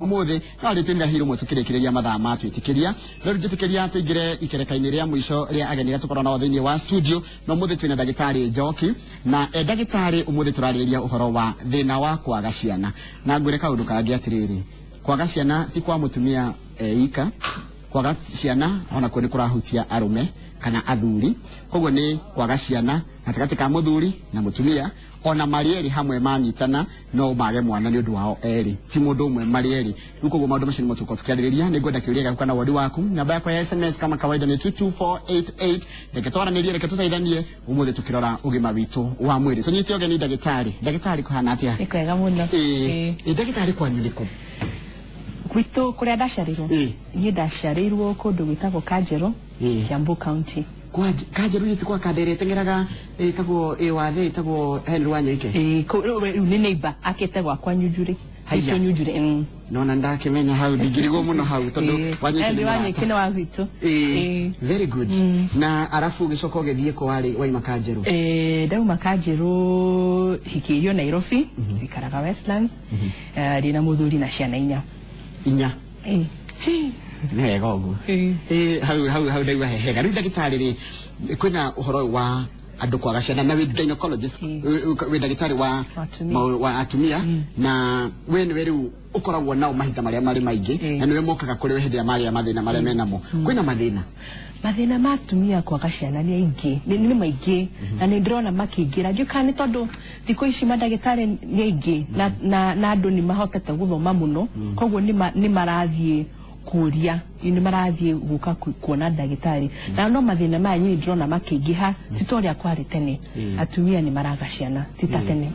Umuthi no rä twä hirå mwe tå kä rä kä rä ria mathaa ma twä tä kä ria no rä njä tä kä ria tå ingä re ikereka-inä rä a mũico rĩa ageni arĩa tũkorwo nao thĩinĩ wa studio. No mũthĩ twĩna ndagĩtarĩ Njoki na ndagĩtarĩ, ũmũthĩ tũrarĩrĩria ũhoro wa thĩna wa kwaga ciana, na ngwĩre kaũndũ kangĩ atĩrĩrĩ, kwaga ciana ti kwa mũtumia ika. Kwaga ciana onakuo nĩ kũrahutia arũme kana athuri. Koguo nĩ kwaga ciana gatagatĩ ka mũthuri na mũtumia, ona marĩ erĩ hamwe manyitana no mage mwana nĩ ũndũ wao erĩ, ti mũndũ ũmwe, marĩ erĩ. Rĩu koguo maũndũ macio nĩmo tũkorwo tũkĩarĩrĩria. Nĩ ngwenda kĩũria gĩaku kana woni waku. Namba yakwa ya SMS kama kawaida nĩ 22488. Reke twaranĩrie, reke tũteithanie ũmũthĩ tũkĩrora ũgima witũ wa mwĩrĩ. Tũnyite ũgeni ndagĩtarĩ. Ndagĩtarĩ, kũhana atĩa? Nĩ kwega mũno. Ĩĩ, ndagĩtarĩ, kwanyu nĩ kũ? Gwitũ kũrĩa ndaciarĩirwo? Niĩ ndaciarĩirwo kũndũ gwĩtagwo Kanjerũ, Kiambu County. Kwa Kanjerũ gĩti kwa kandere ĩteng'eraga ĩtagwo ĩ wathe ĩtagwo Henry Wanyoike. Ĩĩ, rĩu nĩ neighbor akĩte gwakwa Nyunjurĩ. Haiya. Gwitũ Nyunjurĩ. Nona ndakĩmenya hau, ndingĩrigwo mũno hau tondũ Wanyoike Henry nĩ mũrata. Wanyoike nĩ wa gwitũ. Very good. Na arabu ũgĩcoka ũgĩthiĩ kũ warĩ waima Kanjerũ? Ndauma Kanjerũ hikĩirio Nairobi, ikaraga Westlands. Ndĩna mũthuri na ciana 4. 4? Ĩĩ. Nĩ wega ũguo. Hau ndaigua hehega. Rĩu ndagĩtarĩ rĩ, kwĩna ũhoro ũyũ wa andũ kwaga ciana na wĩ gynecologist, wĩ ndagĩtarĩ wa Wa atumia. wa atumia, na we nĩwe rĩu ũkoragwo nao mahinda marĩa marĩ maingĩ, na nĩwe mokaga kũrĩ we hĩndĩ ĩrĩa magĩa mathĩna marĩa menamo. Kwĩna mathĩna? Mathĩna ma atumia kwaga ciana nĩ aingĩ, nĩ maingĩ, na nĩ ndĩrona makĩingĩra. Ndiũĩ kana nĩ tondũ thikũ ici mandagĩtarĩ nĩ aingĩ na andũ nĩ mahotete gũthoma mũno, koguo nĩ marathiĩ kũria, nĩ marathiĩ gũka kuona ndagĩtarĩ. Na no mathĩna maya nyini ndĩrona makĩingĩha, ti ta ũrĩa kwarĩ tene. Atumia nĩ maraga ciana, ti ta tene.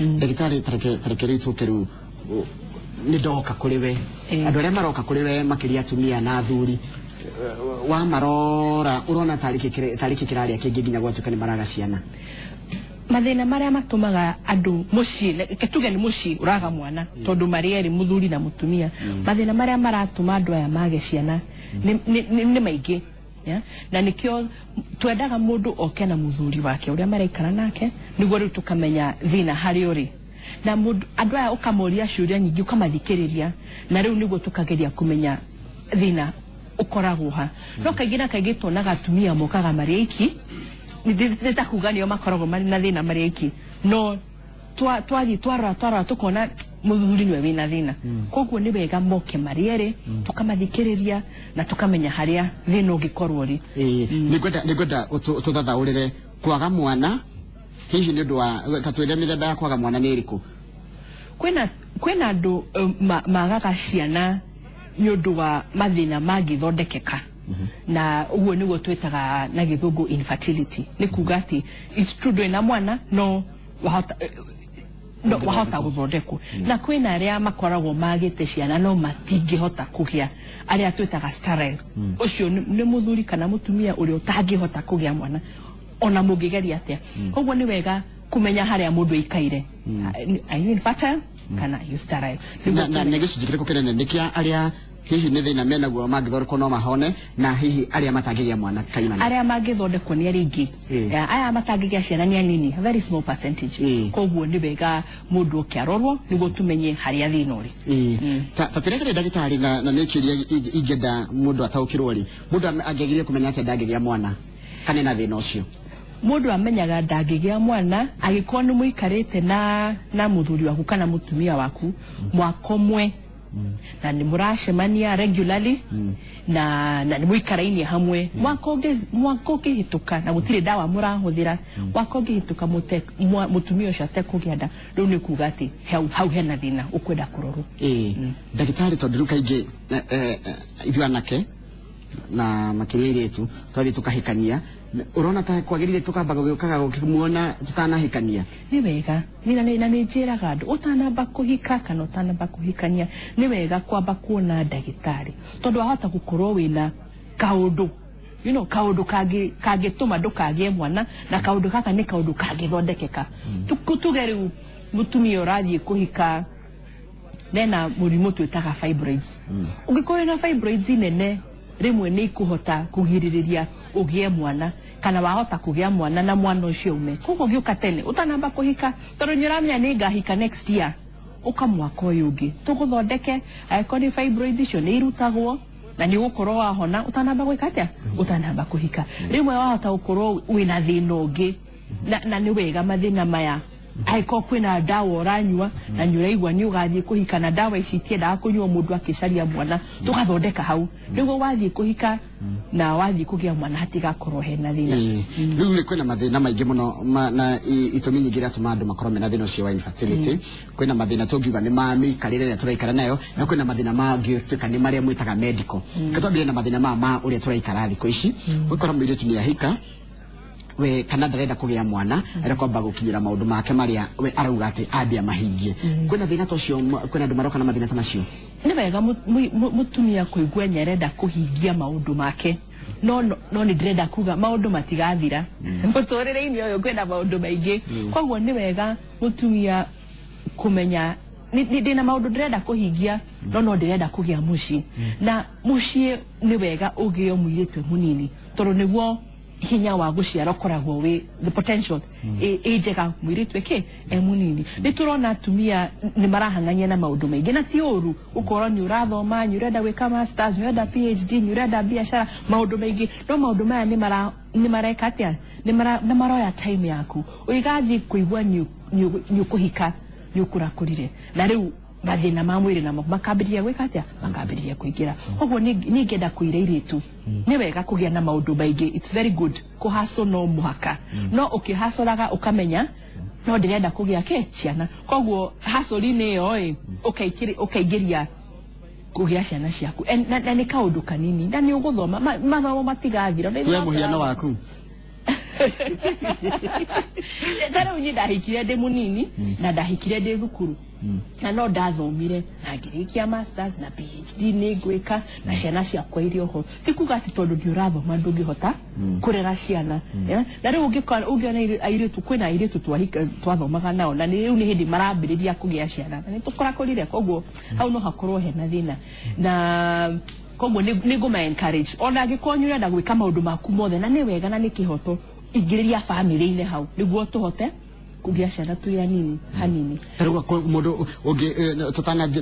Ndagĩtarĩ, tareke rĩu tũke rĩu nĩ ndoka kũrĩ we. Andũ arĩa maroka kũrĩ we makĩria atumia na athuri, wamarora ũrona tarĩ kĩ kĩrarĩa kĩngĩ nginya gwatuĩka nĩ maraga ciana? Mathĩna marĩa matũmaga andũ mũciĩ, reke tuge nĩ mũciĩ ũraga mwana, tondũ marĩ erĩ, mũthuri na mũtumia, mathĩna marĩa maratũma andũ aya mage ciana nĩ maingĩ. Yeah? Na nĩkĩo twendaga mũndũ oke na mũthuri wake ũrĩa maraikara nake, nĩguo rĩu tũkamenya thĩna harĩa ũrĩ. Na mũndũ, andũ aya ũkamoria ciũria nyingĩ, ũkamathikĩrĩria, na rĩu nĩguo tũkageria kũmenya thĩna ũkoragwo ha. No kaingĩ na kaingĩ tuonaga atumia mokaga marĩ aiki, nĩ ta kuga nĩo makoragwo marĩ na thĩna marĩ aiki, no twathiĩ twarora tũkona mũthuri nĩwe wĩna thĩna. Koguo nĩ wega moke marĩ erĩ, tũkamathikĩrĩria na tũkamenya harĩa thĩna ũngĩkorwo ũrĩ. Ĩĩ, nĩ ngwenda ũtũthathaũrĩre kwaga mwana hihi nĩ ũndũ wa, ta twĩre mĩthemba ya kwaga mwana nĩ ĩrĩkũ? Kwĩna andũ magaga ciana nĩ ũndũ wa mathĩna mangĩthondekeka, na ũguo nĩguo twĩtaga na gĩthũngũ infertility. Nĩ kuga atĩ it's true ndũrĩ na mwana, no wahota, no wahota gũthondekwo. Na kwĩna arĩa makoragwo magĩte ciana no matingĩhota kũgĩa, arĩa twĩtaga sterile. Ũcio nĩ mũthuri kana mũtumia ũrĩa ũtangĩhota kũgĩa mwana ona mũngĩgeria atĩa. Koguo nĩ wega kũmenya harĩa mũndũ aikaire. Are you infertile kana are you sterile? Nĩguo Na tũmenye. Nĩ gĩcunjĩ kĩrĩkũ kĩnene nĩ kĩa arĩa hihi nĩ thĩna menaguo mangĩthondekwo no mahone, na hihi arĩa matangĩgĩa mwana kaimana? Arĩa mangĩthondekwo nĩ arĩa aingĩ. Ya, aya matangĩgĩa ciana nĩ anini, a very small percentage. Koguo nĩ wega mũndũ oke arorwo nĩguo tũmenye harĩa thĩna ũrĩ. Ĩĩ. Ta twĩretere ndagĩtarĩ, na nĩ kĩũria ingĩenda mũndũ ataũkĩrwo rĩ, mũndũ angĩagĩrĩire kũmenya atĩa ndangĩgĩa mwana kana ena thĩna ũcio? Mũndũ amenyaga ndangĩgĩa mwana angĩkorwo nĩ mũikarĩte na mũthuri waku kana mũtumia waku mwaka ũmwe, na nĩ mũracemania regularly, na nĩ mũikarainie hamwe. Mwaka ũngĩhĩtũka na gũtirĩ ndawa mũrahũthĩra, mwaka ũngĩhĩtũka mũtumia ũcio atekũgĩa nda, rĩu nĩ kuga atĩ hau hena thĩna ũkwenda kũrorwo. Ĩĩ, ndagĩtarĩ, tondũ rĩu kaingĩ ithuĩ anake na makĩria airĩtu twathiĩ tũkahikania, ũrona ta kwagĩrĩire tũkamba gũgĩũkaga gũkĩmuona tũtanahikania? Nĩ wega. Na nĩ njĩraga andũ ũtanamba kũhika kana ũtanamba kũhikania nĩ wega kwamba kuona ndagĩtarĩ, tondũ wahota gũkorwo wĩna kaũndũ kaũndũ kangĩtũma ndũkagĩe mwana, na kaũndũ gaka nĩ kaũndũ kangĩthondekeka. Tuge rĩu mũtumia ũrathiĩ kũhika nena mũrimũ twĩtaga fibroids. Ũngĩkorwo wĩna fibroids nene, rĩmwe nĩ ikũhota kũgirĩrĩria ũgĩe mwana, kana wahota kũgĩa mwana na mwana ũcio ume. Koguo ũgĩũka tene ũtanamba kũhika, tondũ nĩ ũramenya nĩ ngahika next year. Ũka mwaka ũyũ ũngĩ tũgũthondeke, angĩkorwo nĩ fibroid icio nĩ irutagwo na nĩ ũgũkorwo wahona ũtanamba gwĩka atĩa, ũtanamba kũhika. Rĩmwe wahota gũkorwo wĩna thĩna ũngĩ na nĩ wega mathĩna maya, angĩkorwo kwĩna ndawa ũranyua na nĩ ũraigua nĩ ũgathiĩ kũhika na ndawa ici itiendaga kũnyua mũndũ akĩcaria mwana, tũgathondeka hau nĩguo wathiĩ kũhika na wathiĩ kũgĩa mwana hatigakorwo hena thĩna. Rĩu rĩ, kwĩna mathĩna maingĩ mũno na itũmi nyingĩ iria tũmaga andũ makorwo mena thĩna ũcio wa infertility. Kwĩna mathĩna tũngiuga nĩ ma mĩikarĩre ĩrĩa tũraikara nayo, na kwĩna mathĩna mangĩtuĩka nĩ marĩa mwĩtaga medical. Reke twambĩrĩrie na mathĩna maya ma ũrĩa tũraikara thikũ ici. Ũgĩkora mũirĩtu nĩ ahika we kana ndarenda kũgĩa mwana, arenda kwamba gũkinyĩra maũndũ make marĩa we arauga atĩ ambia mahingie. Kwĩna thĩna ta ũcio, kwĩna andũ maroka na mathĩna ta macio? Nĩ wega mũtumia kũigua nĩ arenda kũhingia maũndũ make, no nĩ ndĩrenda kuga maũndũ matigathira mũtũrĩre-inĩ ũyũ, kwĩna maũndũ maingĩ. Koguo nĩ wega mũtumia kũmenya ndĩna maũndũ ndĩrenda kũhingia, no ndĩrenda kũgĩa mũciĩ, na mũciĩ nĩ wega ũgĩo mũirĩtu e mũnini, tondũ nĩguo hinya wa gũciara ũkoragwo wĩ the potential ĩ njega mũirĩtu ĩkĩ e mũnini. Nĩ tũrona atumia nĩ marahang'ania na maũndũ maingĩ, na ti ũru gũkorwo nĩ ũrathoma, nĩ ũrenda gwĩka masters, nĩ ũrenda PhD, nĩ ũrenda biacara, maũndũ maingĩ, no maũndũ maya nĩ mareka atĩa, nĩ maroya time yaku. Ũgĩgathiĩ kũigua nĩ ũkũhika, nĩ ũkũrakũrire, na rĩu mathĩna ma mwĩrĩ namo makambĩrĩria gwĩka atĩa, makambĩrĩria kũingĩra. Koguo nĩ ngenda kwĩra airĩtu, nĩ wega kũgĩa na maũndũ maingĩ, it's very good kũhustle, no mũhaka no ũkĩhustlaga ũkamenya no ndĩrenda kũgĩa kĩ ciana. Koguo hustle-inĩ ĩyo ĩ ũkaingĩria kũgĩa ciana ciaku. Na nĩ kaũndũ kanini na nĩ ũgũthoma, mathomo matigathira. Tuwe mũhiano waku. Ta rĩu niĩ ndahikire ndĩ mũnini na ndahikire ndĩ thukuru, na no ndathomire na ngĩrĩkia masters na PhD nĩ ngwĩka na ciana ciakwa irĩ oho. Ti kuga atĩ tondũ nĩ ũrathoma ndũngĩhota kũrera ciana. Yeah? Na rĩu ũngĩona airĩtu, kwĩna airĩtu twathomaga nao na rĩu nĩ hĩndĩ marambĩrĩria kũgĩa ciana na nĩ tũkũrakũrire. Koguo hau no hakorwo hena thĩna, na koguo nĩ ngũma encourage, ona angĩkorwo nĩ ũrenda gwĩka maũndũ maku mothe na nĩ wega na nĩ kĩhoto, ingĩrĩria bamĩrĩ-inĩ hau nĩguo tũhote kũgĩa ciana twĩ anini hanini. Ta rĩu mũndũ ũngĩ,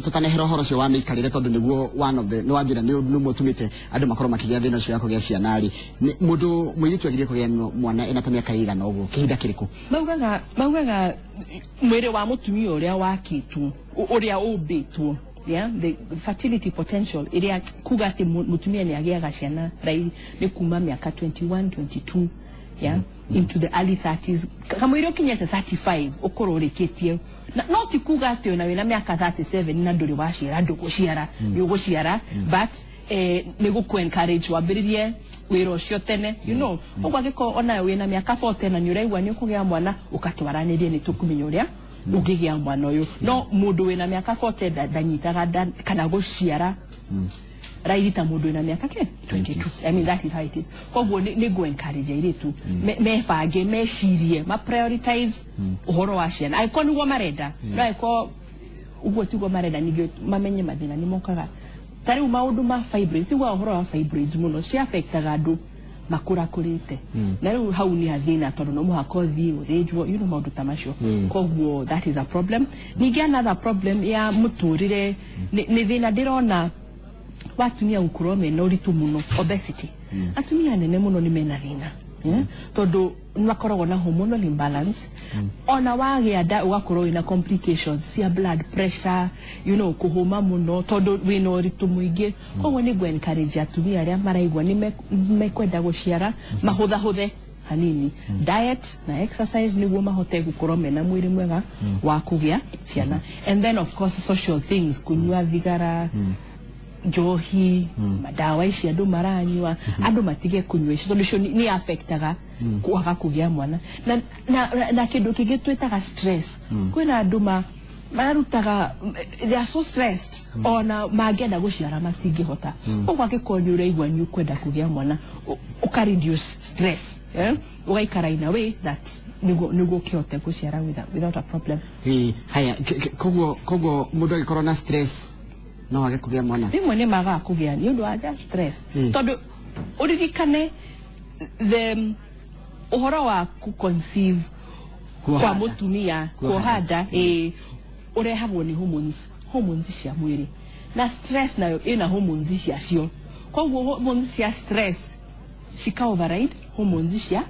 tũtanehera ũhoro ũcio wa mĩikarĩre, tondũ nĩguo one of the nĩ wanjĩra nĩ ũtũmĩte andũ makorwo makĩgĩa thĩna ũcio wa kũgĩa ciana rĩ, mũndũ mũirĩtu agĩrĩire kũgĩa mwana ena ta mĩaka ĩigana ũguo, kĩhinda kĩrĩkũ? Maugaga mwĩrĩ wa mũtumia ũrĩa wakĩtwo, ũrĩa ũmbĩtwo, yeah, the fertility potential ĩrĩa kuga atĩ mũtumia nĩ agĩaga ciana raithi nĩ kuma mĩaka 21, 22, yeah, into the early 30s. Kamũira ũkinyĩte 35 ũkorwo ũrĩkĩtie. No ti kuga atĩ ona wĩna mĩaka 37 na ndũrĩ waciara ndũgũciara, nĩ ũgũciara, but nĩ gũkũ encourage wambĩrĩrie wĩra ũcio tene. Ũguo angĩkorwo ona wĩna mĩaka 40 na nĩ ũraigua nĩ ũkũgĩa mwana, ũgatwaranĩrie nĩ tũkũmenya ũrĩa ũngĩgĩa mwana ũyũ. No mũndũ wĩna mĩaka 40 ndanyitaga nda kana gũciara raithi ta mũndũ wĩna mĩaka ke 22. I mean, that is how it is. Koguo nĩ ngũ encourage airĩtu mebange, mecirie, ma prioritize ũhoro wa ciana angĩkorwo nĩguo marenda. No angĩkorwo ũguo tiguo marenda, ningĩ mamenye mathĩna nĩ mokaga, ta rĩu maũndũ ma fibroids. Tiguaga ũhoro wa fibroids mũno, ciaffectaga andũ makũrakũrĩte, na rĩu hau nĩ hathĩna tondũ no mũhaka ũthiĩ ũthĩnjwo, maũndũ ta macio. Koguo that is a problem. Ningĩ another problem ya mũtũrĩre nĩ thĩna ndĩrona wa atumia gũkorwo mena ũritũ mũno, obesity. Atumia anene mũno nĩ mena thĩna, yeah? Tondũ nĩ makoragwo na hormonal imbalance, ona wagĩa nda ũgakorwo wĩna complications cia blood pressure, kũhũma mũno tondũ wĩna ũritũ mũingĩ. Koguo nĩ ngũ encourage atumia arĩa maraigua nĩ mekwenda gũciara mahũthahũthe hanini diet na exercise nĩguo mahote gũkorwo mena mwĩrĩ mwega wa kũgĩa ciana. And then of course social things, kũnyua thigara, njohi, madawa ici andũ maranyua, andũ matige kũnyua icio tondũ icio nĩ affectaga kwaga kũgĩa mwana. Na kĩndũ kĩngĩ twĩtaga stress, kwĩna andũ marutaga, they are so stressed, ona mangĩenda gũciara matingĩhota. Koguo angĩkorwo nĩ ũraigua nĩ ũkwenda kũgĩa mwana, ũka reduce stress, eh? Ũgaikara in a way that nĩguo ũkĩhote gũciara without a problem. Ĩĩ, haya, koguo mũndũ angĩkorwo na stress no age kũgĩa mwana? Rĩmwe nĩ magaga kũgĩa nĩ ũndũ wa just stress, tondũ ũririkane the ũhoro wa ku conceive Kuoha kwa nda. mũtumia, Kuoha kuoha nda, ĩĩ. Ũrehagwo nĩ hormones cia mwĩrĩ, na stress nayo ĩna hormones ciacio. Koguo hormones cia stress cika override hormones cia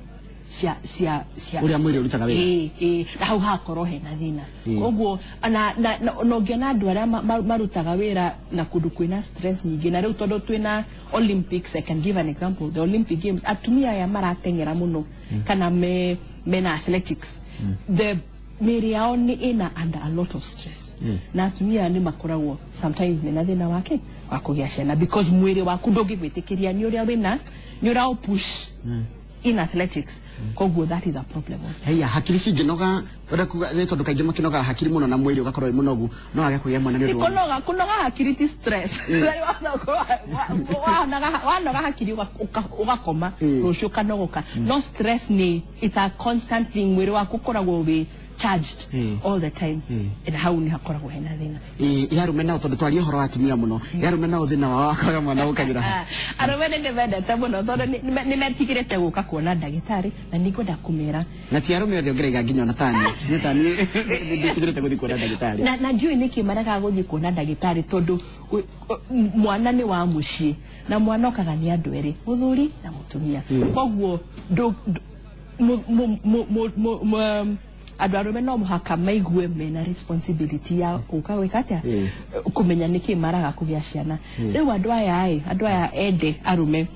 Ũrĩa mwĩrĩ ũrutaga wĩra. Ĩĩ, na hau hakorwo hena thĩna. Koguo na ũngĩona andũ arĩa marutaga wĩra na kũndũ kwĩna stress nyingĩ, na rĩu tondũ twĩna Olympics, I can give an example, the Olympic Games, atumia aya marateng'era mũno kana mena athletics, the mĩĩrĩ yao nĩ ĩna under a lot of stress, na atumia aya nĩ makoragwo sometimes mena thĩna wake wa kũgĩa ciana, because mwĩrĩ waku ndũngĩgwĩtĩkĩria nĩ ũrĩa wĩna nĩ ũra push in athletics. Koguo that is a problem. Heya, hakiri cingĩnoga, ũrĩa kuga nĩ tondũ kaingĩ makĩnogaga hakiri mũno na mwĩrĩ ũgakorwo wĩ mũnogu, no age kũgĩa mwana nĩ ũndũ wa Kũnoga hakiri ti stress. Wanoga hakiri ũgakoma, rũciũ ũkanogoka. No stress nĩ, it's a constant thing, mwĩrĩ waku ũkoragwo wĩ charged all the time, na hau nĩ hakoragwo hena thĩna. Ĩ arũme nao, tondũ twaria ũhoro wa atumia mũno, ĩ arũme nao thĩna wao wa kwaga mwana ũkagĩra ha? Arũme nĩ ndĩmendete mũno tondũ nĩ metigĩrĩte gũka kuona ndagĩtarĩ, na nĩ ngwenda kũmera Na ti arũme othe, ũngĩraiga nginya ona tani niĩ tani ndĩtigĩrĩte gũthiĩ kuona ndagĩtarĩ. Na ndiũĩ nĩkĩ maregaga gũthiĩ kuona ndagĩtarĩ, tondũ mwana nĩ wa mũciĩ, na mwana okaga nĩ andũ erĩ, mũthuri na mũtumia. Koguo andũ arũme no mũhaka maigue mena responsibility ya gũka gwĩka atĩa, kũmenya nĩkĩ maraga kũgĩa ciana. Rĩu andũ aya ĩ, andũ aya ende arũme,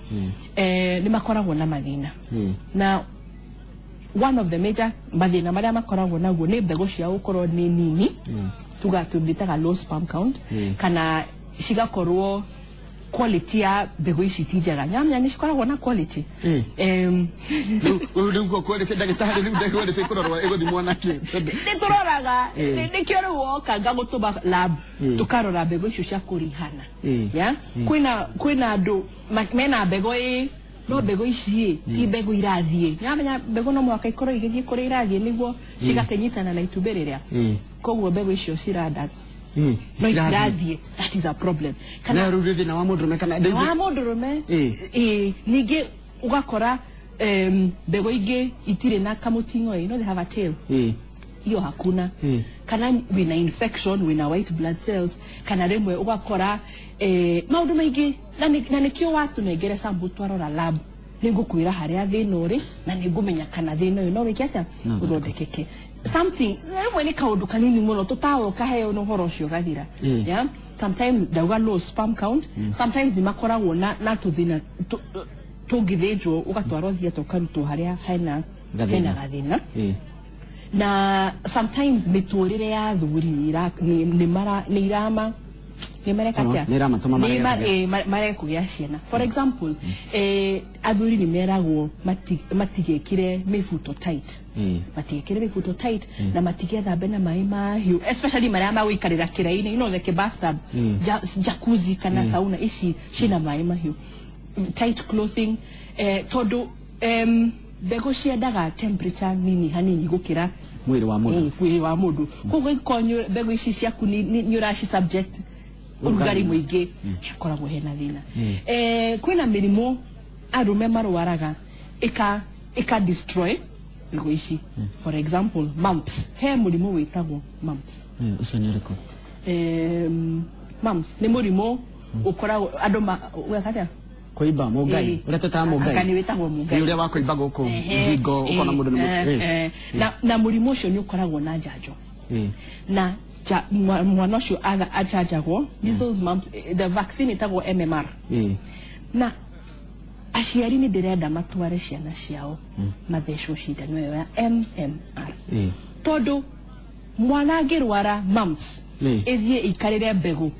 nĩ makoragwo na mathĩna, na one of the major mathĩna marĩa makoragwo naguo nĩ mbegũ ciao gũkorwo nĩ nini, tuga tũmbĩtaga low sperm count, kana cigakorwo quality ya mbegũ ici ti njega. Nyamenya nĩ cikoragwo na quality. Rĩu quality, ndagĩtarĩ, rĩu quality ĩkũrorwo ĩgũthimwo na kĩ? Nĩ tũroraga. Nĩkĩo rĩu woka ngagũtũma lab, tũkarora mbegũ icio cia kũrihana. Ya kwĩna andũ mena mbegũ ĩ, no mbegũ ici ĩ ti mbegũ irathiĩ. Nyamenya mbegũ no mũhaka ikorwo igĩthiĩ kũrĩa irathiĩ nĩguo cigakĩnyitana na itumbĩ rĩrĩa. Koguo mbegũ icio ciradance no itirathiĩ, that is a problem. Kana rĩu nĩ thĩna wa mũndũrũme kana wa mũndũrũme. Ĩ, ningĩ ũgakora mbegũ ingĩ itirĩ na kamũting'o, you know they have a tail, hiyo hakuna. Kana wĩna infection, wĩna white blood cells, kana rĩmwe ũgakora maũndũ maingĩ, na nĩkĩo watũnengere sample twarora lab, nĩngũkwĩra harĩa thĩna ũrĩ na nĩngũmenya kana thĩna ũyũ no wĩke atĩa, ũthondekeke. Something rĩmwe nĩ kaũndũ kanini mũno tũtawoka heo na ũhoro ũcio ũgathira. Yeah? Sometimes ndauga low sperm count, sometimes nĩ makoragwo na tũthĩna tũngĩthĩnjwo, ũgatwarwo theatre ũkarutwo harĩa hena Gathĩna. Hena gathĩna. Na sometimes mĩtũrĩre ya athuri nĩ irama nĩ mareka atĩa? Nĩ ĩramatũma Nĩ marege kũgĩa. Marege kũgĩa ciana. For example, athuri nĩ meragwo matigekĩre mĩbuto tight, matigekĩre mĩbuto tight na matigethambe na maĩ mahiũ, especially marĩa magũikarĩra kĩraĩ-inĩ, you know the bathtub, jacuzzi kana sauna ici cina maĩ mahiũ, tight clothing, tondũ mbegũ ciendaga temperature nini hanini gũkĩra mwĩrĩ wa mũndũ. Mwĩrĩ wa mũndũ. Koguo ĩkorwo mbegũ ici ciaku nĩ ũraci subject ũrugarĩ mũingĩ, hakoragwo hena thĩna. Kwĩna mĩrimũ arũme marwaraga ĩka destroy mbegũ ici. For example, mumps. He mũrimũ wĩtagwo mumps. Ũcio nĩ ũrĩkũ? Mumps nĩ mũrimũ ũkoragwo andũ ma weka atĩa? Kũimba mũngai, ũrĩa twĩtaga mũngai. Anga nĩ wĩtagwo mũngai. Nĩ ũrĩa wa kũimba gũkũ ngingo, ũkona mũndũ nĩ Na mũrimũ ũcio nĩ ũkoragwo na njanjo, na mwana ũcio achanjagwo measles, mumps, the vaccine ĩtagwo MMR. Na aciari nĩ ndĩrenda matware ciana ciao mathecwo cindano ĩyo ya MMR, tondũ mwana angĩrwara mumps, ĩthiĩ ĩikarĩre mbegũ,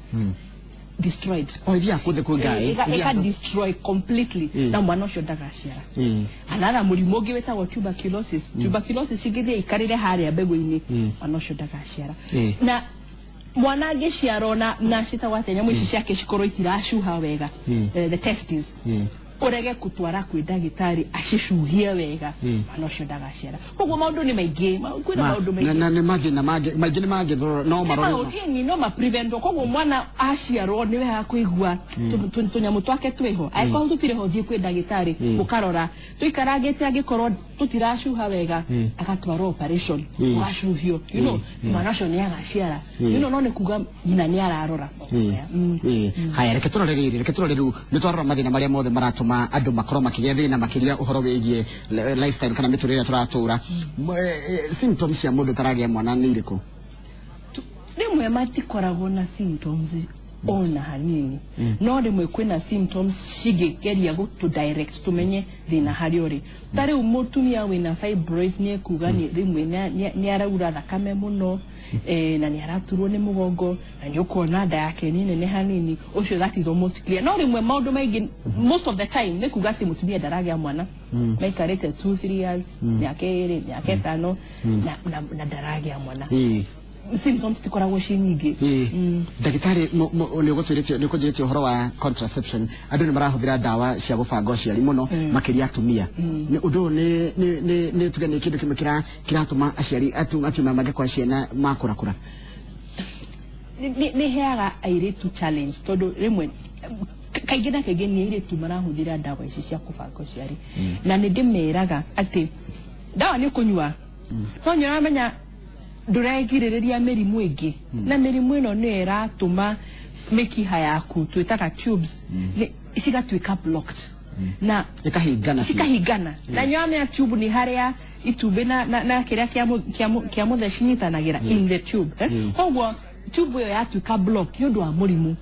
destroyed. O ithiaga kũndũ kũngai. Ĩka destroy completely na mwana ũcio ndagaciara. Another mũrimũ ũngĩ wĩtagwo tuberculosis. Tuberculosis ĩngĩthiĩ ĩikarĩre harĩa mbegũ-inĩ, mwana ũcio ndagaciara. Na mwana angĩciarwo na citagwo atĩa, nyamũ ici ciake cikorwo itiracuha wega, the testes. Ũrege kũtwara kwĩ ndagĩtarĩ acicuhie wega, mwana ũcio ndagaciara. Koguo maũndũ nĩ maingĩ, kwĩna maũndũ maingĩ. Na nĩ mathĩna mangĩ maingĩ nĩ mangĩthorora no marorwo. Maũndũ no mapreventwo. Koguo mwana aciarwo nĩ wega kũigua tũnyamũ twake twĩho. Angĩkorwo tũtirĩ ho, thiĩ kwĩ ndagĩtarĩ mũkarora tũikarangĩte. Angĩkorwo tũtiracuha wega, agatwarwo operation, ũgacuhio, mwana ũcio nĩ agaciara, no nĩ kuga nyina nĩ ararora. Haya, reke tũrore rĩrĩ, reke tũrore rĩu nĩ twarora mathĩna marĩa mothe maratũma andũ makorwo makĩgĩa thĩna, makĩria ũhoro wĩgiĩ lifestyle kana mĩtũrĩre ĩrĩa tũratũra. Symptoms cia mũndũ ũtaragĩa mwana nĩ irĩkũ? Rĩmwe matikoragwo na symptoms ona hanini, no rĩmwe kwĩna symptoms cingĩgeria gũtũ direct tũmenye thĩna harĩa ũrĩ. Ta rĩu mũtumia wĩna fibroids nĩ ekuga nĩ rĩmwe nĩ araura thakame mũno, na nĩ araturwo nĩ mũgongo, na nĩ ũkuona nda yake nĩ nene hanini. Ũcio that is almost clear. No rĩmwe maũndũ maingĩ, most of the time, nĩ kuga atĩ mũtumia ndaragĩa mwana, maikarĩte 2 3 years, mĩaka 2, mĩaka 5, na ndaragĩa mwana. Symptoms tikoragwo ciĩ nyingĩ. Ndagĩtarĩ, nĩ ũgũtwĩrĩte, nĩ ũkũnjĩrĩte ũhoro wa contraception. Andũ nĩ marahũthĩra ndawa cia gũbanga ũciari mũno, makĩria atumia. Nĩ ũndũ ũyũ nĩ tuge nĩ kĩndũ kĩmwe kĩratũma aciari atumia mangĩkorwo ciana makũrakũra? Nĩ heaga airĩtu challenge, tondũ rĩmwe kaingĩ na kaingĩ nĩ airĩtu marahũthĩra ndawa ici cia kũbanga ũciari, na nĩ ndĩmeraga atĩ ndawa nĩ ũkũnyua, no nĩ ũramenya ndũregirĩrĩria mĩrimũ ĩngĩ, na mĩrimũ ĩno nĩyo ĩratũma mĩkiha yaku, twĩtaga tubes, cigatuĩka blocked na ĩkahingana biũ. Cikahingana. Na nĩ wamenya tube nĩ harĩa itumbĩ na kĩrĩa kĩa mũthe cinyitanagĩra in the tube, eh? Koguo tube ĩyo yatuĩka block nĩ ũndũ wa mũrimũ,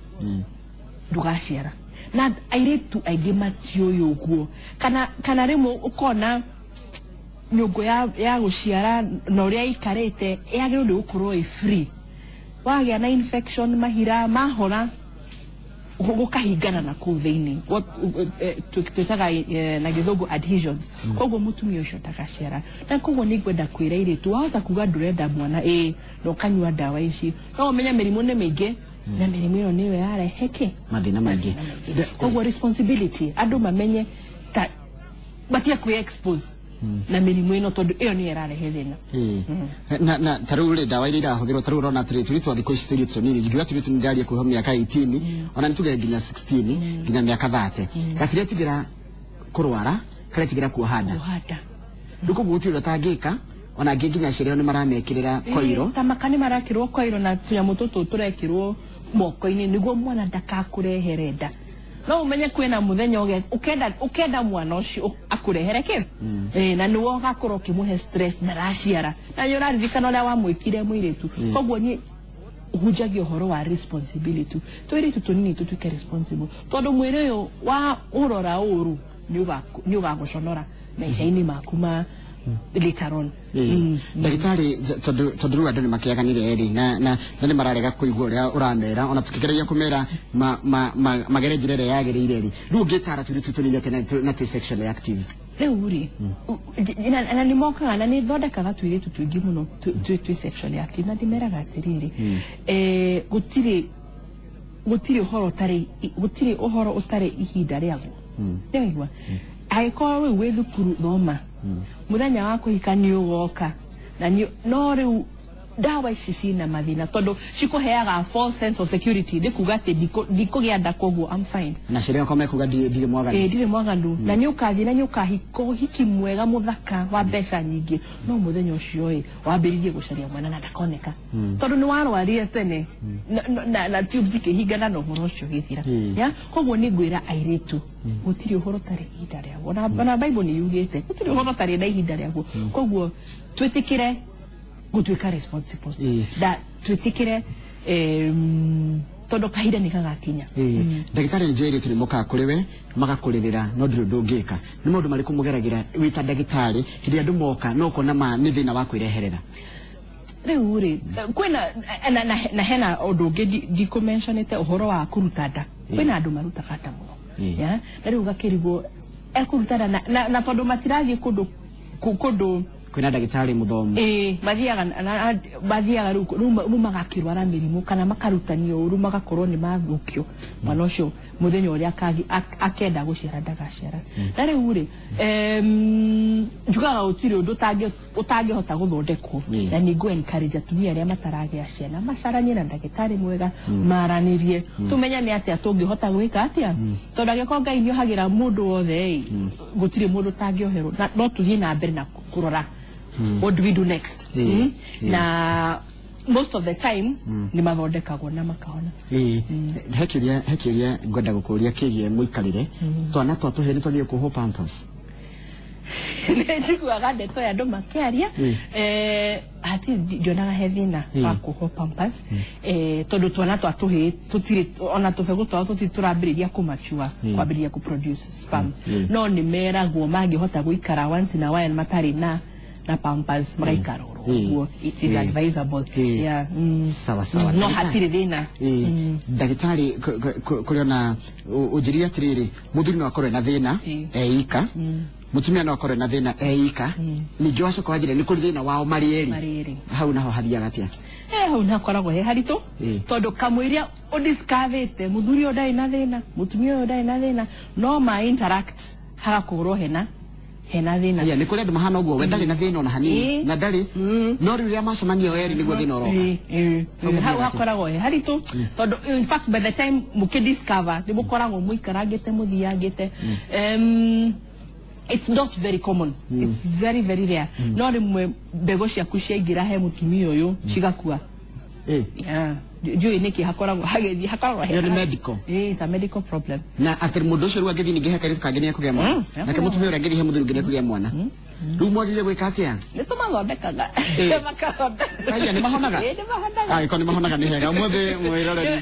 ndũgaciara. Na airĩtu aingĩ matiũĩ ũguo, kana rĩmwe ũkona nyũngũ ya gũciara na ũrĩa ĩikarĩte yagĩrĩirwo nĩ gũkorwo ĩ free, wagĩa na infection, mahira mahora, gũkahingana na kũu thĩinĩ. Twĩtaga na gĩthũngũ adhesions. Koguo mũtumia ũcio ndagaciara. Na koguo nĩ ngwenda kwĩra airĩtu, wahota kuga ndũrenda mwana, ĩ na ũkanyua ndawa ici, no ũmenye mĩrimũ nĩ mĩingĩ, na mĩrimũ ĩyo nĩyo yarehe kĩ? Mathĩna maingĩ. Koguo responsibility, andũ mamenye ta matige kwĩ expose na mĩrimũ ĩno, tondũ ĩyo nĩyo ĩrarehe thĩna. Na ta rĩu rĩ, ndawa iria irahũthĩrwo, ta rĩu ũrona atĩrĩ, tũirĩtu twa thikũ ici, tũirĩtu tũnini, ngiuga tũirĩtu nĩ ndaria kuoha mĩaka 18, ona nĩ tuge nginya 16, nginya mĩaka 30, gatiretigĩra kũrwara, karetigĩra kuoha nda. Kuoha nda. Rĩu koguo gũtirĩ ũrĩa ũtangĩka, ona angĩ nginya aciari ao nĩ maramekĩrĩra koiro. Ta maka nĩ marakĩrwo koiro, na tũnyamũ tũtũ tũrekĩrwo moko-inĩ nĩguo mwana ndakakũrehere nda. No ũmenye kwĩna mũthenya ũkenda mwana ũcio akũrehere kĩ, na nĩwe ũgakorwo ũkĩmũhe stress, ndaraciara, na nĩ ũraririkana ũrĩa wamwĩkire mũirĩtu. Koguo niĩ hunjagia ũhoro wa responsibility, tũirĩtu tũnini tũtuĩke responsible, tondũ mwĩrĩ ũyũ wa ũrora ũru nĩ ũgagũconora maica-inĩ maku ma later on. Ndagĩtarĩ, tondũ rĩu andũ nĩ makĩaganire rĩ, na nĩ mararega kũigua ũrĩa ũramera, ona tũkĩgeragia kũmera magere njĩra ĩrĩa yagĩrĩire rĩ, rĩu ũngĩtara tũirĩtu tũnini atĩa na twĩ sexually active? Rĩu rĩ, na nĩ mokaga na nĩ thondekaga tũirĩtu tũingĩ mũno twĩ sexually active, na ndĩmeraga atĩrĩrĩ, gũtirĩ ũhoro ũtarĩ ihinda rĩaguo. Nĩwaigua, angĩkorwo rĩu wĩ thukuru, thoma, mũthenya wa kũhika nĩ ũgoka. Na no rĩu ndawa ici cina mathĩna, tondũ cikũheaga false sense of security, nĩ kuga atĩ ndikũgĩa nda, koguo I'm fine. Na aciari akwa mekuga ndirĩ mwaganu. Ĩ, ndirĩ mwaganu, na nĩ ũkathiĩ na nĩ ũkahika ũhiki mwega mũthaka wa mbeca nyingĩ, no mũthenya ũcio ĩ wambĩrĩrie gũcaria mwana na ndakoneka, tondũ nĩ warwarire tene na tubes ikĩhingana na ũhoro ũcio ũgĩthira. Ya, koguo nĩ ngwĩra airĩtu, gũtirĩ ũhoro ũtarĩ ihinda rĩaguo. Ona Bible nĩ yugĩte gũtirĩ ũhoro ũtarĩ na ihinda rĩaguo. Koguo twĩtĩkĩre gũtuĩka responsible na twĩtĩkĩre, tondũ kahinda nĩ gagakinya. Ndagĩtarĩ, nĩ njũĩ airĩtu nĩ mokaga kũrĩ we magakũrĩrĩra, no ndũrĩ ũndũ ũngĩka. Nĩ maũndũ marĩkũ mũgeragĩra wĩ ta ndagĩtarĩ hĩndĩ ĩrĩa andũ moka no ũkona ma nĩ thĩna wa kwĩreherera? Rĩu rĩ, kwĩna na hena ũndũ ũngĩ ndikũmentionĩte, ũhoro wa kũruta nda. Kwĩna andũ marutaga nda mũno. Ya, na rĩu gakĩrigwo ekũruta nda na tondũ matirathiĩ kũndũ kũndũ Kwĩna ndagĩtarĩ mũthomu. Ĩĩ, mathiaga mathiaga rĩu magakĩrwara mĩrimũ kana makarutanio ũru, magakorwo nĩ mathũkio mwana ũcio mũthenya ũrĩa akenda gũciara ndagaciara. Na rĩu rĩ, njugaga gũtirĩ ũndũ ũtangĩhota gũthondekwo. Na nĩ ngũ encourage atumia arĩa mataragĩa ciana macaranie na ndagĩtarĩ mwega, maranĩrie, tũmenye nĩ atĩa tũngĩhota gwĩka atĩa, tondũ angĩkorwo Ngai nĩ ohagĩra mũndũ wothe ĩ, gũtirĩ mũndũ ũtangĩoherwo. Na no tũthiĩ na mbere na kũrora what do we do next. Na most of the time nĩ mathondekagwo na makahona. Ĩĩ, he kĩũria ngwenda gũkũria kĩgiĩ mũikarĩre. Twana twa tũhĩĩ nĩ twagĩrĩirwo kuohwo pampers? Nĩ njiguaga ndeto ya andũ makĩaria. Hatirĩ, ndionaga he thĩna wa kuohwo pampers, tondũ twana twa tũhĩĩ tũtirĩ ona tũbegũ twao tũtirĩ tũrambĩrĩria kũmachua, kwambĩrĩria kũproduce sperms. No nĩ meragwo mangĩhota gũikara once in a while matarĩ na pampers, magaikara oro ũguo. It is advisable. Yeah. Sawa sawa. No hatirĩ thĩna. Ĩĩ, ndagĩtarĩ, kũrĩ ona ũnjĩrire atĩrĩrĩ, mũthuri no akorwo na thĩna eika, mũtumia no akorwo na thĩna eika, ningĩ wacoka wanjĩra nĩ kũrĩ thĩna wao marĩ erĩ. Marĩ erĩ. Hau naho hathiaga atĩa? Hau nakoragwo he haritũ, tondũ kamũiria ũdiscoverĩte mũthuri ũyũ ndarĩ na thĩna, mũtumia ũyũ ndarĩ na thĩna, no ma interact hagakorwo hena thĩna. Aya, nĩ kũrĩ andũ mahana ũguo, we ndarĩ na thĩna ona hanini na ndarĩ, no rĩu rĩrĩa macemanio erĩ nĩguo thĩna ũroka. Ĩĩ. Hau Hau mũthiaga atĩa? hakoragwo he haritũ, tondũ in fact by the time mũkĩdiscover nĩ mũkoragwo mũikarangĩte mũthiangĩte. It's not very common, it's very very rare, no rĩmwe mbegũ ciaku ciaingĩra he mũtumia ũyũ cigakua. Yeah. Ndiũĩ nĩkĩ hakoragwo hagĩthiĩ hakoragwo Ĩyo nĩ medical? Ĩĩ, it's a medical problem. Na atĩ mũndũ ũcio rĩu angĩthiĩ ningĩ he kairĩtu kangĩ nĩ ekũgĩa mwana? Nake mũtumia ũrĩa angĩthiĩ he mũthuri ũngĩ nĩ ekũgĩa mwana? Rĩu mwagĩrĩire gwĩka atĩa? Nĩ tũmathondekaga. Makahona. Aya, nĩ mahonaga? Ĩĩ, nĩ mahonaga. Angĩkorwo nĩ mahonaga nĩ hega ũmũthĩ mwĩroreri.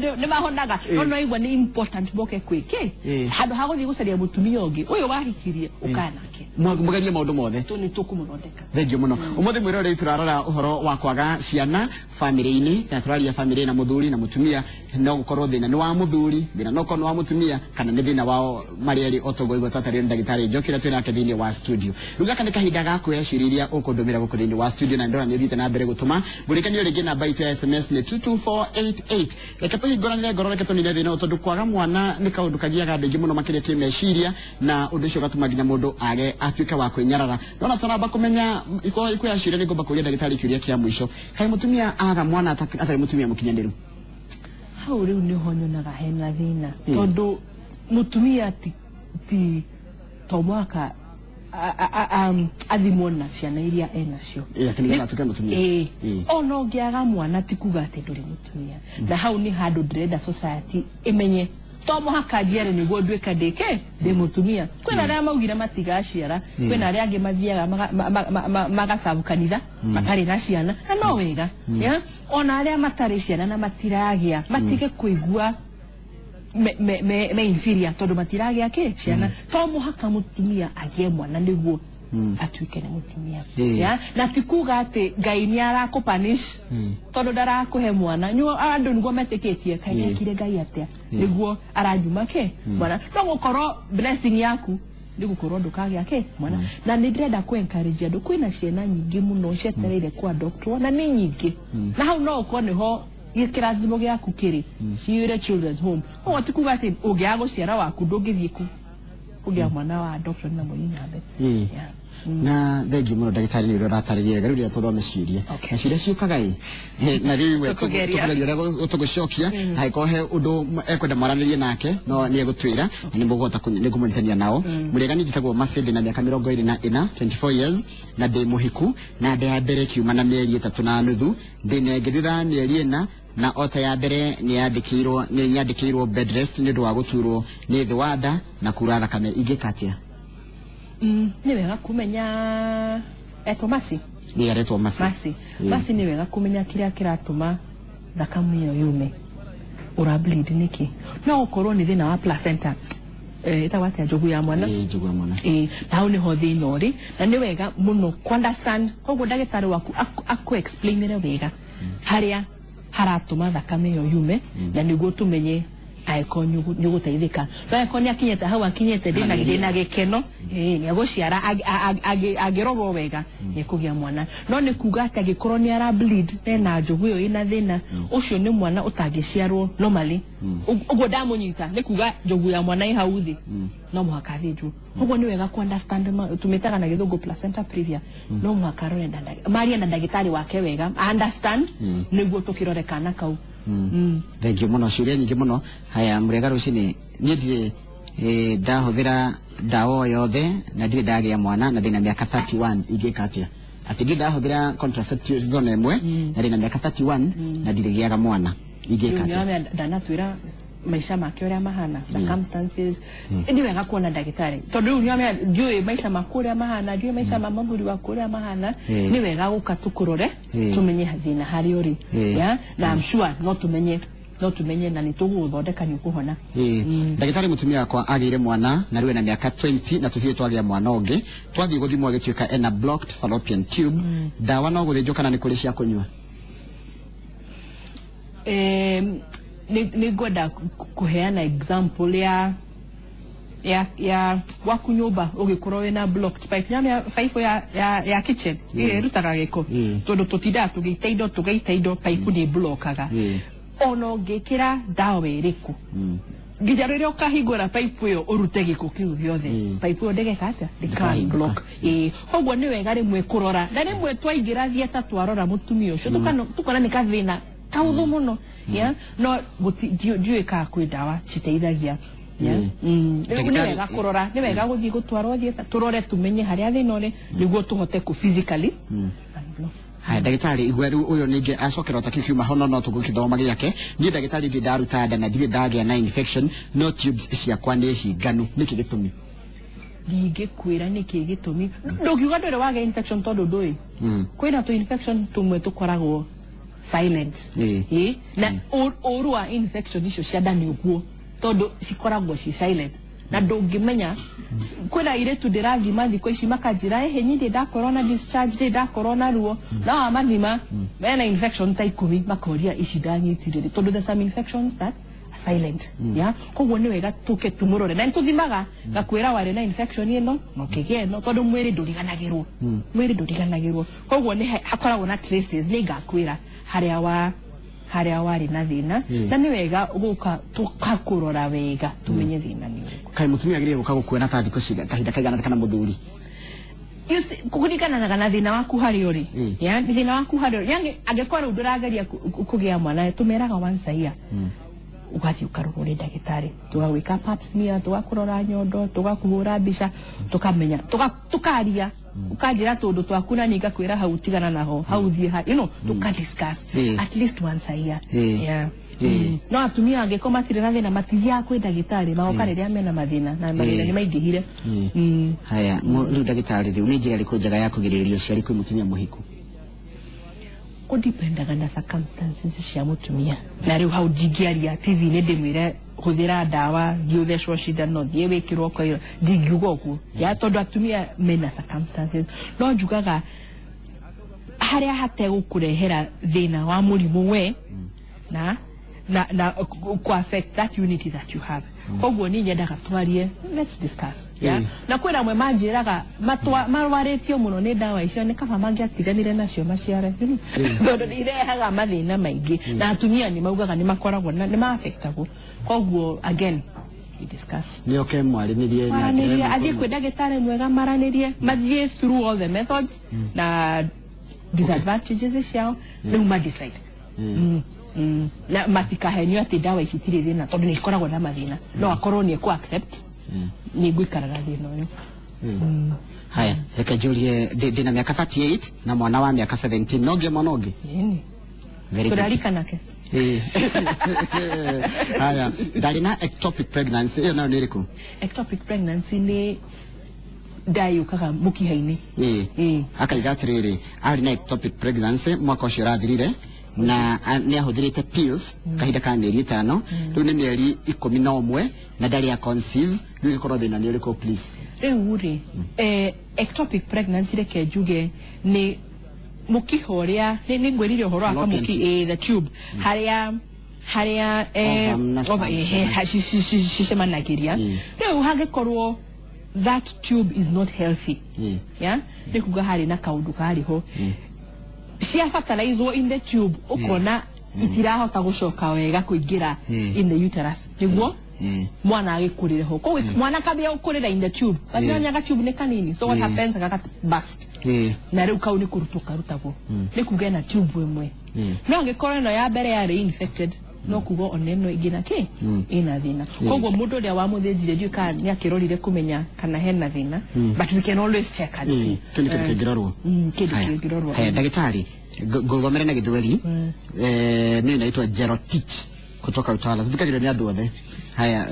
Nĩ mahonaga, no no igua nĩ important moke kwĩkĩ handũ ha gũthiĩ gũcaria mũtumia ũngĩ ũyũ wahikirie ũkaya nake. Mũgerie maũndũ mothe. Tũ nĩ tũkũmũthondeka. Thengiũ mũno. Ũmũthĩ mwĩroreri tũrarora ũhoro wa kwaga ciana bamĩrĩ-inĩ, kana tũraria bamĩrĩ na mũthuri na mũtumia. No gũkorwo thĩna nĩ wa mũthuri, thĩna no ũkorwo nĩ wa mũtumia, kana nĩ thĩna wao marĩ erĩ, o toguo igua twatarĩrio nĩ ndagĩtarĩ Njoki ũrĩa twĩ nake thĩinĩ wa studio. Rĩu gaka nĩ kahinda ga kuoya ciũria iria ũkũndũmĩra gũkũ thĩinĩ wa studio, na ndĩrona nĩ ũthiĩte na mbere gũtũma. Mũrĩkanio rĩngĩ, namba itũ ya SMS nĩ 22488. Reke tũhingũranĩre ngoro, reke tũnine thĩna ũyũ, tondũ kwaga mwana nĩ kaũndũ kagiaga andũ aingĩ mũno makĩria kĩmeciria, na ũndũ ũcio ũgatũma nginya mũndũ age atuĩke wa kwĩnyarara. No na tũramba kũmenya ikuoya ciũria, nĩ ngũmba kũria ndagĩtarĩ kĩũria kĩa mũico: kaĩ mũtumia aga mwana atarĩ mũtumia mũkinyanĩru? Hau rĩu nĩho nyonaga hena thĩna, tondũ mũtumia ti to mwaka athimwo na ciana iria enacio. Ĩĩ, atĩ nĩgetha atuĩke mũtumia. Ĩĩ. Ona ũngĩaga mwana ti kuga atĩ ndũrĩ mũtumia. Na hau nĩ handũ ndĩrenda society ĩmenye to mũhaka njiare nĩguo nduĩka ndĩke ndĩ mũtumia. Kwĩna arĩa maugire matigaciara, kwĩna arĩa angĩ mathiaga magacabu kanitha matarĩ na ciana, na no wega. Yeah? Ona arĩa matarĩ ciana na matiragĩa, matige kũigua me inferior tondũ matiragĩa kĩ ciana. To mũhaka mũtumia agĩe mwana nĩguo atuĩke nĩ mũtumia. Yeah? Na ti kuga atĩ Ngai nĩ arakũpunish tondũ ndarakũhe mwana. Nyo andũ nĩguo metĩkĩtie, kaĩ ndekire Ngai atĩa nĩguo aranyuma kĩ mwana? No gũkorwo blessing yaku nĩ gũkorwo ndũkagĩa kĩ mwana. Na nĩ ndĩrenda kũ encourage andũ, kwĩna ciana nyingĩ mũno cietereire kũ adoptwo, na nĩ nyingĩ, na hau no ũkorwo nĩho kĩrathimo gĩaku kĩrĩ, ciyũre children's home. Ũguo ti kuga atĩ ũngĩaga gũciara waku ndũngĩthiĩ ku kũgĩa mwana wa adoption na mũthiĩ na mbere. Yeah. Na thengiũ mũno ndagĩtarĩ nĩ ũrĩa ũratarĩria wega. Rĩu rĩrĩa tũthome ciũria, Okay. na ciũria ciũkaga ĩ, na rĩu imwe Tũkũgeria. tũkũgeria ũrĩa tũgũcokia. Angĩkorwo he ũndũ ekwenda mwaranĩrie nake, no nĩ egũtwĩra na nĩ mũkũhota nĩ ngũmũnyitania nao. Mũrĩega, niĩ njĩtagwo Mercy, ndĩ na mĩaka 24, 24 years, na ndĩ mũhiku, na nda ya mbere kiuma na mĩeri 3 na nuthu. Ndĩ na ĩngĩ thutha wa mĩeri 4, na ota ya mbere nĩ nyandĩkĩirwo bed rest nĩ ũndũ wa gũturwo nĩ thĩ wa nda na kura thakame. Ingĩka atĩa? Nĩ wega kũmenya etwo Masi. Nĩ aretwo Mercy. Masi. Masi, nĩ wega kũmenya kĩrĩa kĩratũma thakame ĩyo yume. Ũra bleed nĩkĩ? No gũkorwo nĩ thĩna wa placenta, ĩtagwo atĩa, njogu ya mwana. Ĩĩ, njogu ya mwana. Ĩĩ, na hau nĩho thĩna ũrĩ, na nĩ wega mũno ku understand. Koguo ndagĩtarĩ waku aku explainĩre wega harĩa haratũma thakame ĩyo yume, na nĩguo tũmenye Angĩkorwo nĩ ũgũteithĩka, no angĩkorwo nĩ akinyĩte hau akinyĩte, ndĩna gĩkeno, nĩ egũciara. Angĩrorwo wega nĩ ekũgĩa mwana, no nĩ kuga atĩ angĩkorwo nĩ ara bleed ena njogu ĩyo ĩna thĩna, ũcio nĩ mwana ũtangĩciarwo normally. Ũguo ndamũnyita nĩ kuga njogu ya mwana ĩ hau thĩ, no mũhaka athĩnjwo. Ũguo nĩ wega ku understand tũmĩtaga na gĩthũngũ placenta previa. No mũhaka arore na marie na ndagĩtarĩ wake wega, understand, nĩguo tũkĩrore kana kau. Thank you mũno, ciũria nyingĩ mũno. Haya, mũrĩega rũcinĩ, niĩ ndirĩ ndahũthĩra ndawa o yothe na ndirĩ ndagĩa mwana na ndĩna mĩaka 31, ingĩka atĩa? Atĩ ndirĩ ndahũthĩra contraceptives ona ĩmwe na ndĩna mĩaka 31 na ndirĩ gĩaga mwana, ingĩka Rĩu atĩa? nĩwamenya ndanatwĩra maica make ũrĩa mahana, circumstances, nĩ wega kuona ndagĩtarĩ, tondũ rĩu nĩwamenya ndiũĩ maica maku ũrĩa mahana, ndiũĩ maica ma mũthuri waku ũrĩa mahana. Nĩ wega gũka tũkũrore, tũmenye thĩna harĩa ũrĩ. Yeah? Na I'm sure no tũmenye na nĩ tũgũgũthondeka, nĩ ũkũhona. Ndagĩtarĩ, mũtumia wakwa agĩire mwana na rĩu ena mĩaka 20 na tũthiĩ twagĩa mwana ũngĩ, twathiĩ gũthimwo agĩtuĩka ena blocked fallopian tube. Ndawa no gũthĩnjwo kana nĩ kũrĩ cia kũnyua? Nĩ ngwenda kũheana example ya gwaku nyũmba. Ũgĩkorwo wĩna blocked pipe, nyamĩa pipe ya kitchen ĩrĩa ĩrutaga gĩko, tondũ tũtindaga tũgĩita indo, tũgaita indo, pipe nĩ blokaga. Ona ũngĩkĩra ndawa ĩrĩkũ, nginya rĩrĩa ũkahingũra pipe ĩyo ũrute gĩko kĩu gĩothe, pipe ĩyo ndĩgeka atĩa? Ndĩka block. Ĩĩ, koguo nĩ wega rĩmwe kũrora, na rĩmwe twaingĩra theatre twarora mũtumia ũcio, tukona nĩ gathĩna kahũthũ mũno, yeah? No ndiũĩ kana kwĩ ndawa citeithagia, yeah? Rĩu nĩ wega kũrora, nĩ wega gũthiĩ gũtwarwo theatre, tũrore tũmenye harĩa thĩna ũrĩ nĩguo tũhote kũ physically unblock. Haya, ndagĩtarĩ, igua rĩu ũyũ ningĩ acokera ta kiuma hono no tũgũkĩthoma gĩake. Niĩ ndagĩtarĩ, ndirĩ ndaruta nda na ndirĩ ndagĩa na infection, no tubes ciakwa nĩ hinganu, nĩkĩ gĩtũmi? Ndingĩkwĩra nĩkĩ gĩtũmi. Ndũngiuga ndũrĩ wagĩa infection tondũ ndũĩ kwĩna tũ infection tũmwe tũkoragwo silent. Ĩ, na ũru wa infection icio cia nda nĩ ũguo, tondũ cikoragwo ci silent na ndũngĩmenya. Kwĩna airĩtu ndĩrathima thikũ ici makanjĩra, "Ĩhĩ, niĩ ndĩ ndakorwo na discharge, ndĩ ndakorwo na ruo," no wamathima mena infection ta 10, makoria ici ndanyitire rĩ, tondũ there's some infections that are silent, yeah? Koguo nĩ wega tũke tũmũrore na nĩtũthimaga, ngakwĩra warĩ na infection ĩno na ũkĩgĩa ĩno, tondũ mwĩrĩ ndũriganagĩrwo, mwĩrĩ ndũriganagĩrwo. Koguo nĩ hakoragwo na traces, nĩ ngakwĩra harĩa warĩ na thĩna, na nĩ wega gũka tũkakũrora wega tũmenye thĩna nĩ ũrĩkũ. Kaĩ mũtumia agĩrĩire gũka gũkuona ta thikũ cigana, kahinda kaigana, kana mũthuri? You see, kũringana na thĩna waku harĩa ũrĩ. Yeah, thĩna waku harĩa ũrĩ, yani angĩkorwo rĩu ndũrageria kũgĩa mwana, tũmeraga once a year ũgathiĩ ũkarorwo nĩ ndagĩtarĩ, tũgagwĩka pap smear, tũgakũrora nyondo, tũgakũhũra mbica, tũkamenya, tũkaria, ũkanjĩra tũndũ twaku na niĩ ngakwĩra hau tigana naho, hau thiĩ ha, tũka discuss at least once a year. Yeah. No atumia angĩkorwo matirĩ na thĩna, matithiaga kwĩ ndagĩtarĩ, magoka rĩrĩa mena mathĩna, na mathĩna nĩ maingĩhire. Haya, rĩu ndagĩtarĩ, rĩu nĩ njĩra ĩrĩkũ njega ya kũgirĩrĩria ũciari kwĩ mũtumia mũhiku? Kũdipendaga na circumstances cia mũtumia, na rĩu hau ndingĩaria TV nĩ ndĩmwĩre hũthĩra ndawa, thiĩ ũthecwo cindano, thiĩ wĩkĩrwo koiro, ndingiuga ũguo ya, tondũ atumia mena circumstances. No njugaga harĩa hategũkũrehera thĩna wa mũrimũ we na ku affect that unity that you have. Koguo niĩ nyendaga twarie, let's discuss, yeah? Na kwĩna amwe manjĩraga marwarĩtio mũno nĩ ndawa icio, nĩ kaba mangĩatiganire nacio maciare, tondũ nĩ irehaga mathĩna maingĩ, na atumia nĩ maugaga nĩ makoragwo na nĩ maaffectagwo. Koguo again, we discuss. Nĩ oke mwarĩnĩrie na njĩra Maranĩrie, ĩmwe kwa athiĩ ĩmwe. kwĩ ndagĩtarĩ mwega, maranĩrie, mathiĩ through all the methods na disadvantages ciao, rĩu ma decide. Na matikahenio atĩ ndawa ici itirĩ thĩna, tondũ nĩ ikoragwo na mathĩna, no akorwo nĩ ekũ accept nĩ ngũikara na thĩna ũyũ. Haya, reke njũrie, ndĩna mĩaka 38 na mwana wa mĩaka 17, no ngĩe mwana ũngĩ? Ĩni. Very good. Tũrarika nake. Haya, ndarĩ na ectopic pregnancy, ĩyo nayo nĩ ĩrĩkũ? Ectopic pregnancy nĩ nda yũkaga mũkiha-inĩ. Ĩĩ. Akaiga atĩrĩrĩ, arĩ na ectopic pregnancy mwaka ũcio ũrathirire na nĩ ahũthĩrĩte pills kahinda ka mĩeri 5, rĩu nĩ mĩeri 11 na ndarĩ a conceive. Rĩu ĩgĩkorwo thĩna nĩ ũrĩkũ, please? Rĩu rĩ, ectopic pregnancy, reke njuge nĩ mũkiha ũrĩa nĩ ngwĩrire ũhoro wa Fallopian kamũki tube. The tube harĩa Harĩa Ovum na sperm cicemanagĩria. Rĩu hangĩkorwo that tube is not healthy, yeah, nĩ kuga harĩ na kaũndũ karĩ ho, cia fertilizwo in the tube, ũkona itirahota gũcoka wega kũingĩra in the uterus nĩguo mwana agĩkũrĩre ho. Koguo mwana akambia gũkũrĩra in the tube, but nĩonyaga tube nĩ kanini, so what happens, gaka burst. Na rĩu kau nĩ kũrutwo karutagwo, nĩ kuga ena tube ĩmwe. No angĩkorwo ĩno ya mbere yarĩ infected, no kuga ona ĩno ĩngĩ na kĩ ĩna thĩna. Koguo mũndũ ũrĩa wamũthĩnjire, ndiũĩ kana nĩ akĩrorire kũmenya kana hena thĩna, but we can always check and see. Kĩu nĩ kĩndũ kĩngĩrorwo. Kĩndũ Haya. kĩngĩrorwo. Haya, ndagĩtarĩ, ngũthomere na Gĩthweri. Mimi naitwa Jerotich kutoka Utawala. Thikagĩrwo nĩ andũ othe. Haya,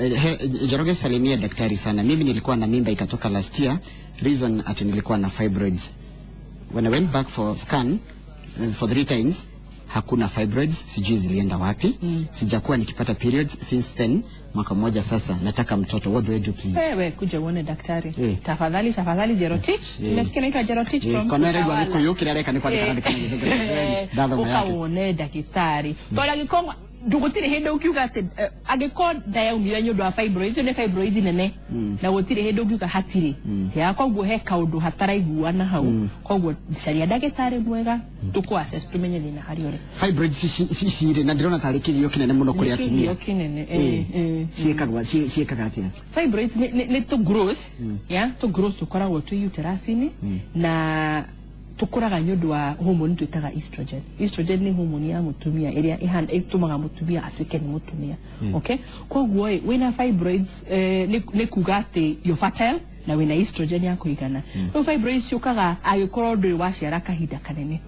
Njoroge, salimia daktari sana. Mimi nilikuwa na mimba ikatoka last year. Reason ati nilikuwa na fibroids. When I went back for scan for three times, hakuna fibroids, sijui zilienda wapi. Sijakuwa nikipata periods since then, mwaka mmoja sasa. Nataka mtoto. What do I do, please? Wewe kuja uone daktari. Eh. Tafadhali, tafadhali, Jerotich. Nimesikia naitwa Jerotich from Kona rĩu Utawala. Gĩkũyũ kĩrĩa areka nĩ kwandĩka, arandĩka na Gĩthũngũ. Ndathoma yake. Ũkawone ndagĩtarĩ, tondũ angĩkorwo gũtirĩ hĩndĩ ũkiuga atĩ angĩkorwo nda yaumire nĩ ũndũ wa fibroids, icio nĩ fibroids nene, na gũtirĩ hĩndĩ ũngiuga hatirĩ ya. Koguo he kaũndũ hataraiguana hau. Koguo caria ndagĩtarĩ mwega, tũkũ assess tũmenye thĩna harĩa ũrĩ. Fibroids ici rĩ, na ndĩrona tarĩ kĩgio kĩnene mũno kũrĩ Nĩ atumia. kĩgio kĩnene, eh, eh. Ciĩkagwa, ciĩkaga atĩa? Fibroids nĩ tũ growth, ya tũ growth tũkoragwo twĩ uterus-inĩ, na tũkũraga nĩ ũndũ wa hormone twĩtaga estrogen. Estrogen nĩ hormone ya mũtumia ĩrĩa ĩtũmaga mũtumia atuĩke nĩ mũtumia, okay? Koguo ĩ wĩna fibroids, nĩ kuga atĩ you're fertile na wĩna estrogen ya kũigana. Rĩu fibroids ciũkaga angĩkorwo ndũrĩ waciara kahinda kanene.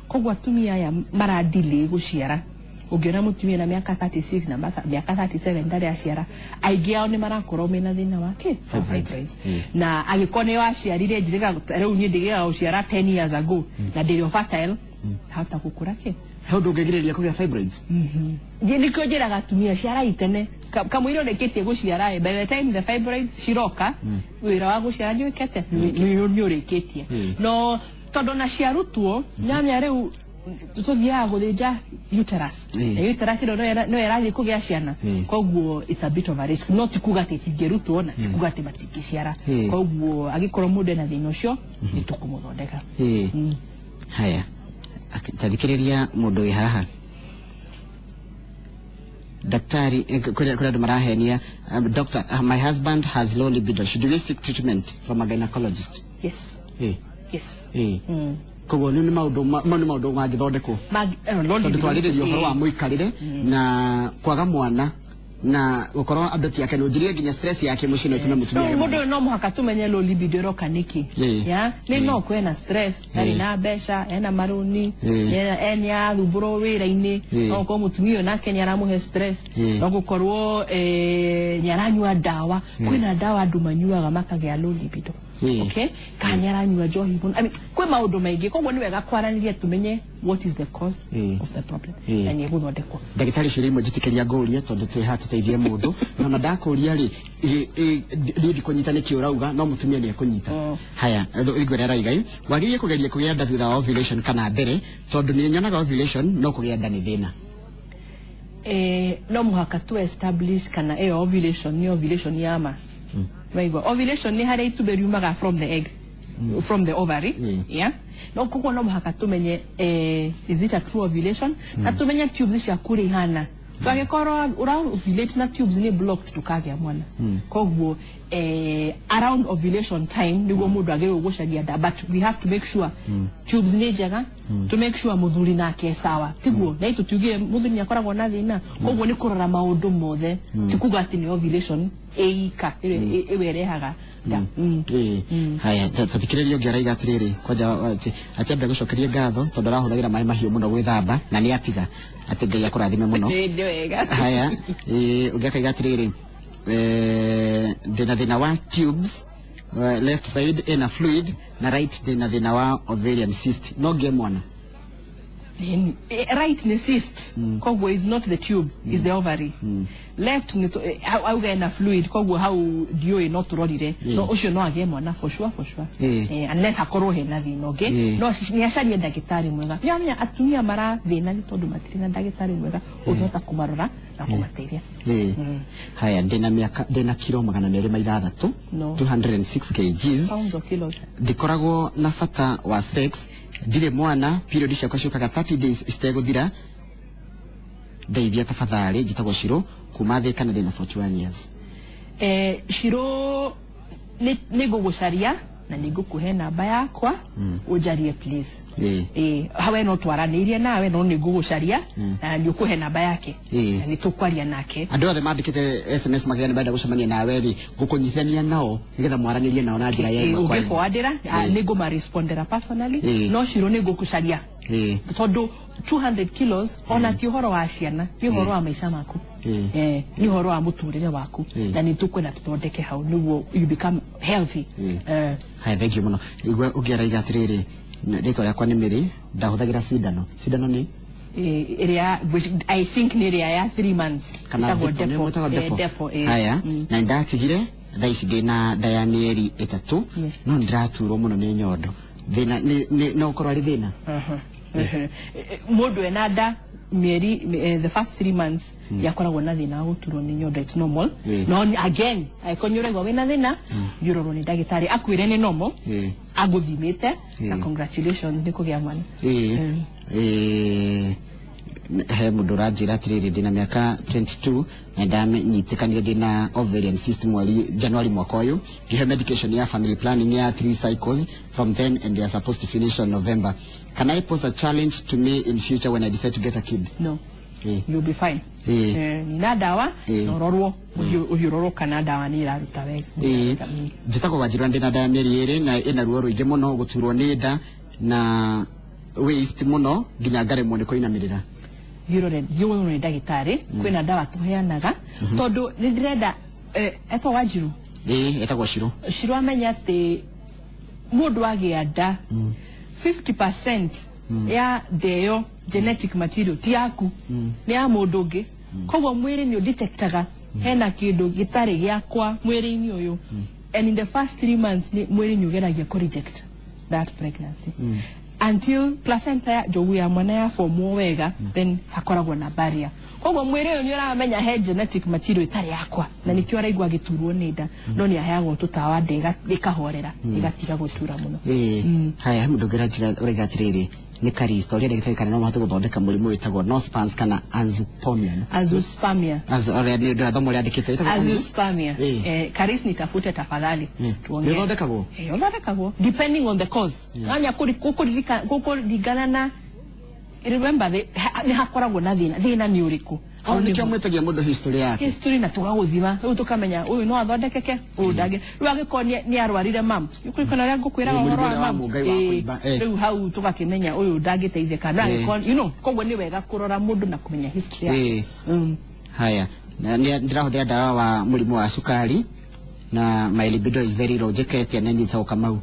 Koguo atumia aya maradelay gũciara, ũngĩona mũtumia na mĩaka 36 na mĩaka 37 ndarĩ aciara, aingĩ ao nĩ marakorwo mena thĩna wa kĩ? Wa fibroids. Na angĩkorwo nĩ waciarire, njĩrĩga rĩu niĩ ndĩgĩaga gũciara 10 years ago na ndĩrĩ o fertile, hota gũkũra kĩ? He ũndũ ũngĩgirĩrĩria kũgĩa fibroids? Nĩkĩo njĩraga atumia, ciarai tene. Kamũira ũrĩkĩtie gũciara ĩ, by the time the fibroids ciroka, wĩra wa gũciara nĩ wĩkĩte, nĩ ũrĩkĩtie. No tondũ na ciarutwo nyamya, rĩu tũthiaga gũthĩnja uterus, na uterus ĩno no ĩrathiĩ kũgĩa ciana. Koguo it's a bit of a risk. No ti kuga atĩ itingĩrutwo, na ti kuga atĩ matingĩciara. Koguo angĩkorwo mũndũ ena thĩna ũcio, nĩ tũkũmũthondeka. Haya, tathikĩrĩria mũndũ wĩ haha. Daktari, kũrĩ andũ marahenia. Doctor, my husband has low libido. Should we seek treatment from a gynecologist? Yes. Yes. Koguo nĩ maũndũ mau nĩ maũndũ mangĩthondekwo? Low Tondũ libido. twarĩrĩria ũhoro wa mũikarĩre na kwaga mwana na gũkorwo andũ ti akenu. Njĩrire nginya stress yake mũciĩ no ĩtũme mũtumia No age mũndũ mwana. ũyũ no mũhaka tũmenye low libido ĩroka nĩkĩ. Ya nĩ no kwĩ na stress, ndarĩ na mbeca, ena marũni, nĩ athumbũrwo wĩra-inĩ. No gũkorwo mũtumia ũyũ nake nĩ aramũhe stress. No gũkorwo nĩ aranyua ndawa, kwĩna ndawa andũ manyuaga makagĩa low libido. Okay, kana nĩ aranyua njohi mũno. I mean, kwĩ maũndũ maingĩ. Koguo nĩ wega kwaranĩria tũmenye what is the cause of the problem, na nĩ ĩgũthondekwo. Ndagĩtarĩ, ciũria imwe njĩtĩkĩria ngũrie, tondũ twĩ haha tũteithie mũndũ, na ona ndakũria rĩ, niĩ ndikũnyita nĩkĩ ũrauga, no mũtumia nĩ ekũnyita. Haya, igua ũrĩa arauga, wagĩrĩire kũgeria kũgĩa nda thutha wa ovulation kana mbere? Tondũ nĩ nyonaga ovulation no kũgĩa nda nĩ thĩna. No mũhaka tu establish kana ĩyo ovulation nĩ ovulation ya ma. Waigua, ovulation nĩ harĩa itumbĩ riumaga from the egg, from the ovary. Yeah, no koguo no mũhaka tumenye is it a true ovulation, na tumenye tubes ciaku ũrĩa ihana. Twangĩkorwo ũra ovulate na tubes nĩ blocked, ndũkagĩa mwana. Koguo around ovulation time nĩguo mũndũ agĩrĩirwo gũcaria nda, but we have to make sure tubes nĩ njega, to make sure mũthuri nake e sawa, tiguo? Na itu tuugire mũthuri nĩ akoragwo na thĩna. Koguo nĩ kũrora maũndũ mothe, ti kuga atĩ nĩ ovulation ĩika ĩyo ĩrehaga nda. Haya, tathikĩrĩria ũngĩ araiga atĩrĩrĩ, kwanja atĩ ambe gũcokeria ngatho tondũ arahũthagĩra maĩ mahiũ mũno gwĩthamba na nĩ atiga, atĩ Ngai akũrathime mũno. Nĩ wega. Haya, ũngĩ akaiga atĩrĩrĩ, ndĩna thĩna wa tubes, left side ĩna fluid na right ndĩna thĩna wa ovarian cyst, no ngĩe mwana? Right nĩ cyst, koguo is not the tube, is the ovary. Left nĩ auge na fluid, koguo hau ndiũĩ, no tũrorire. No ũcio no agĩe mwana for sure, for sure. Unless akorwo hena thĩna ũngĩ. No nĩ acarie ndagĩtarĩ mwega. Nĩamenya atumia marathĩna nĩ tondũ matirĩ na ndagĩtarĩ mwega ũngĩhota kũmarora na kũmateithia. Haya, ndĩna mĩaka, ndĩna kiro 206. No. 206 kgs. Pounds or kilos? Ndikoragwo na bata wa sex, ndirĩ mwana, period ciakwa ciũkaga 30 days citegũthira. Ndeithia tafadhali, njĩtagwo Shiro kuma Thĩka na ndĩna 41 years. Shiro, nĩ ngũgũcaria na nĩ ngũkũhe namba yakwa ũnjarie, please. Hawe no twaranĩirie nawe, no nĩ ngũgũcaria na nĩ ũkũhe namba yake na nĩ tũkwaria nake. Andũ othe mandĩkĩte SMS makĩria nĩ marenda gũcemania nawe rĩ, ngũkũnyitithania nao nĩgetha mwaranĩrie nao na njĩra ya ĩmwe kwa ĩmwe. Ũngĩforwardĩra, nĩ ngũmarespondera personally. No Shiro, nĩ ngũgũcaria tondũ 200 kilos ona ti ũhoro wa ciana, nĩ ũhoro wa maica maku. Nĩ ũhoro wa mũtũrĩre waku na nĩ tũkwenda tũthondeke hau nĩguo you become healthy. Haya, thank you mũno. Igua ũngĩ araiga atĩrĩrĩ, rĩtwa rĩakwa nĩ Mĩrĩ, ndahũthagĩra cindano. Cindano nĩ? Ĩrĩa I think nĩ ĩrĩa ya 3 months. Kana Ĩtagwo depo, nĩ depo. mwĩtagwo depo? Depo. Haya, na nĩndatigire, thaa ici ndĩna nda ya mĩeri 3. No nĩndĩraturwo mũno nĩ nyondo. Thĩna no ũkorwo arĩ thĩna? Mũndũ ena nda mĩeri, the first 3 months yakoragwo na thĩna wa gũturwo nĩ nyondo, it's normal. No again, angĩkorwo nĩ ũraigua wĩna thĩna, thiĩ ũrorwo nĩ ndagĩtarĩ akwĩre nĩ normal agũthimĩte na congratulations nĩ kũgĩa mwana. Ĩĩ, he mũndũ ũranjĩra atĩrĩrĩ, ndĩna mĩaka 22 na ndanyitĩkanire ndĩna ovarian cyst mweri January mwaka ũyũ, ngĩheo medication ya family planning ya three cycles from then and they are supposed to finish on November. Can I pose a challenge to me in future when I decide to get a kid? No. You'll be fine. Nina ndawa na ũrorwo, ũthiĩ ũrorwo kana ndawa nĩ ĩraruta wega. Njĩtagwo Wanjirũ na ndĩna nda ya mĩeri 2 na ĩna ruo rũingĩ mũno, gũturwo nĩ nda na waist mũno nginya ngaremwo nĩ kũinamĩrĩra. Thiĩ ũrore ndagĩtarĩ, kwĩna ndawa tũheanaga tondũ nĩ ndĩrenda etwo Wanjiru. Ĩĩ, etagwo Shiro. Shiro amenya atĩ mũndũ agĩa nda, 50% ya nda ĩyo genetic material ti yaku, nĩ ya mũndũ ũngĩ. Koguo mwĩrĩ nĩ ũdetectaga hena kĩndũ gĩtarĩ gĩakwa mwĩrĩ-inĩ ũyũ, and in the first 3 months nĩ mwĩrĩ nĩ ũgeragia kũ reject that pregnancy until placenta ya njogu ya mwana ya formwo wega, then hakoragwo na barrier. Koguo mwĩrĩ ũyũ nĩ ũramenya he genetic material ĩtarĩ yakwa na nĩkĩo araigua agĩturwo nĩ nda, no nĩ aheagwo tũtawa nda ĩkahorera, ĩgatiga gũtura mũno. Ĩĩ, haya, he mũndũ ũngĩ ũraiga atĩrĩrĩ, nĩ Karista, ũrĩa ndagĩtarĩ kana no mahote gũthondeka mũrimũ wĩtagwo nospans kana anzuponian? Azoospermia. Ũrĩa nĩ ndĩrathoma ũrĩa andĩkĩte, ĩtagwo Azoospermia. Karis, nitafute tafadhali. Tuongee. Nĩ ũthondekagwo? Ũthondekagwo depending on the cause. Anya kũringana na, remember, nĩ hakoragwo na thĩna, thĩna nĩ ũrĩkũ. Hau nĩkĩo mwĩtagia mũndũ history yake. History na tũgagũthima rĩu tũkamenya ũyũ no athondekeke, ũyũ ndangĩ. Rĩu angĩkorwo nĩ arwarire mumps, nĩũkũririkana ũrĩa ngũkwĩraga Mũrimũ ũhoro ũrĩa wa wa mumps? mũngai wa kũimba. Rĩu hau tũgakĩmenya ũyũ ndangĩteithĩka, no angĩkorwo koguo nĩ wega kũrora mũndũ na kũmenya history yake. Haya, na ndĩrahũthĩra ndawa wa mũrimũ wa cukari na my libido is very low, njĩke atĩa? Nĩ nyitagwo Kamau.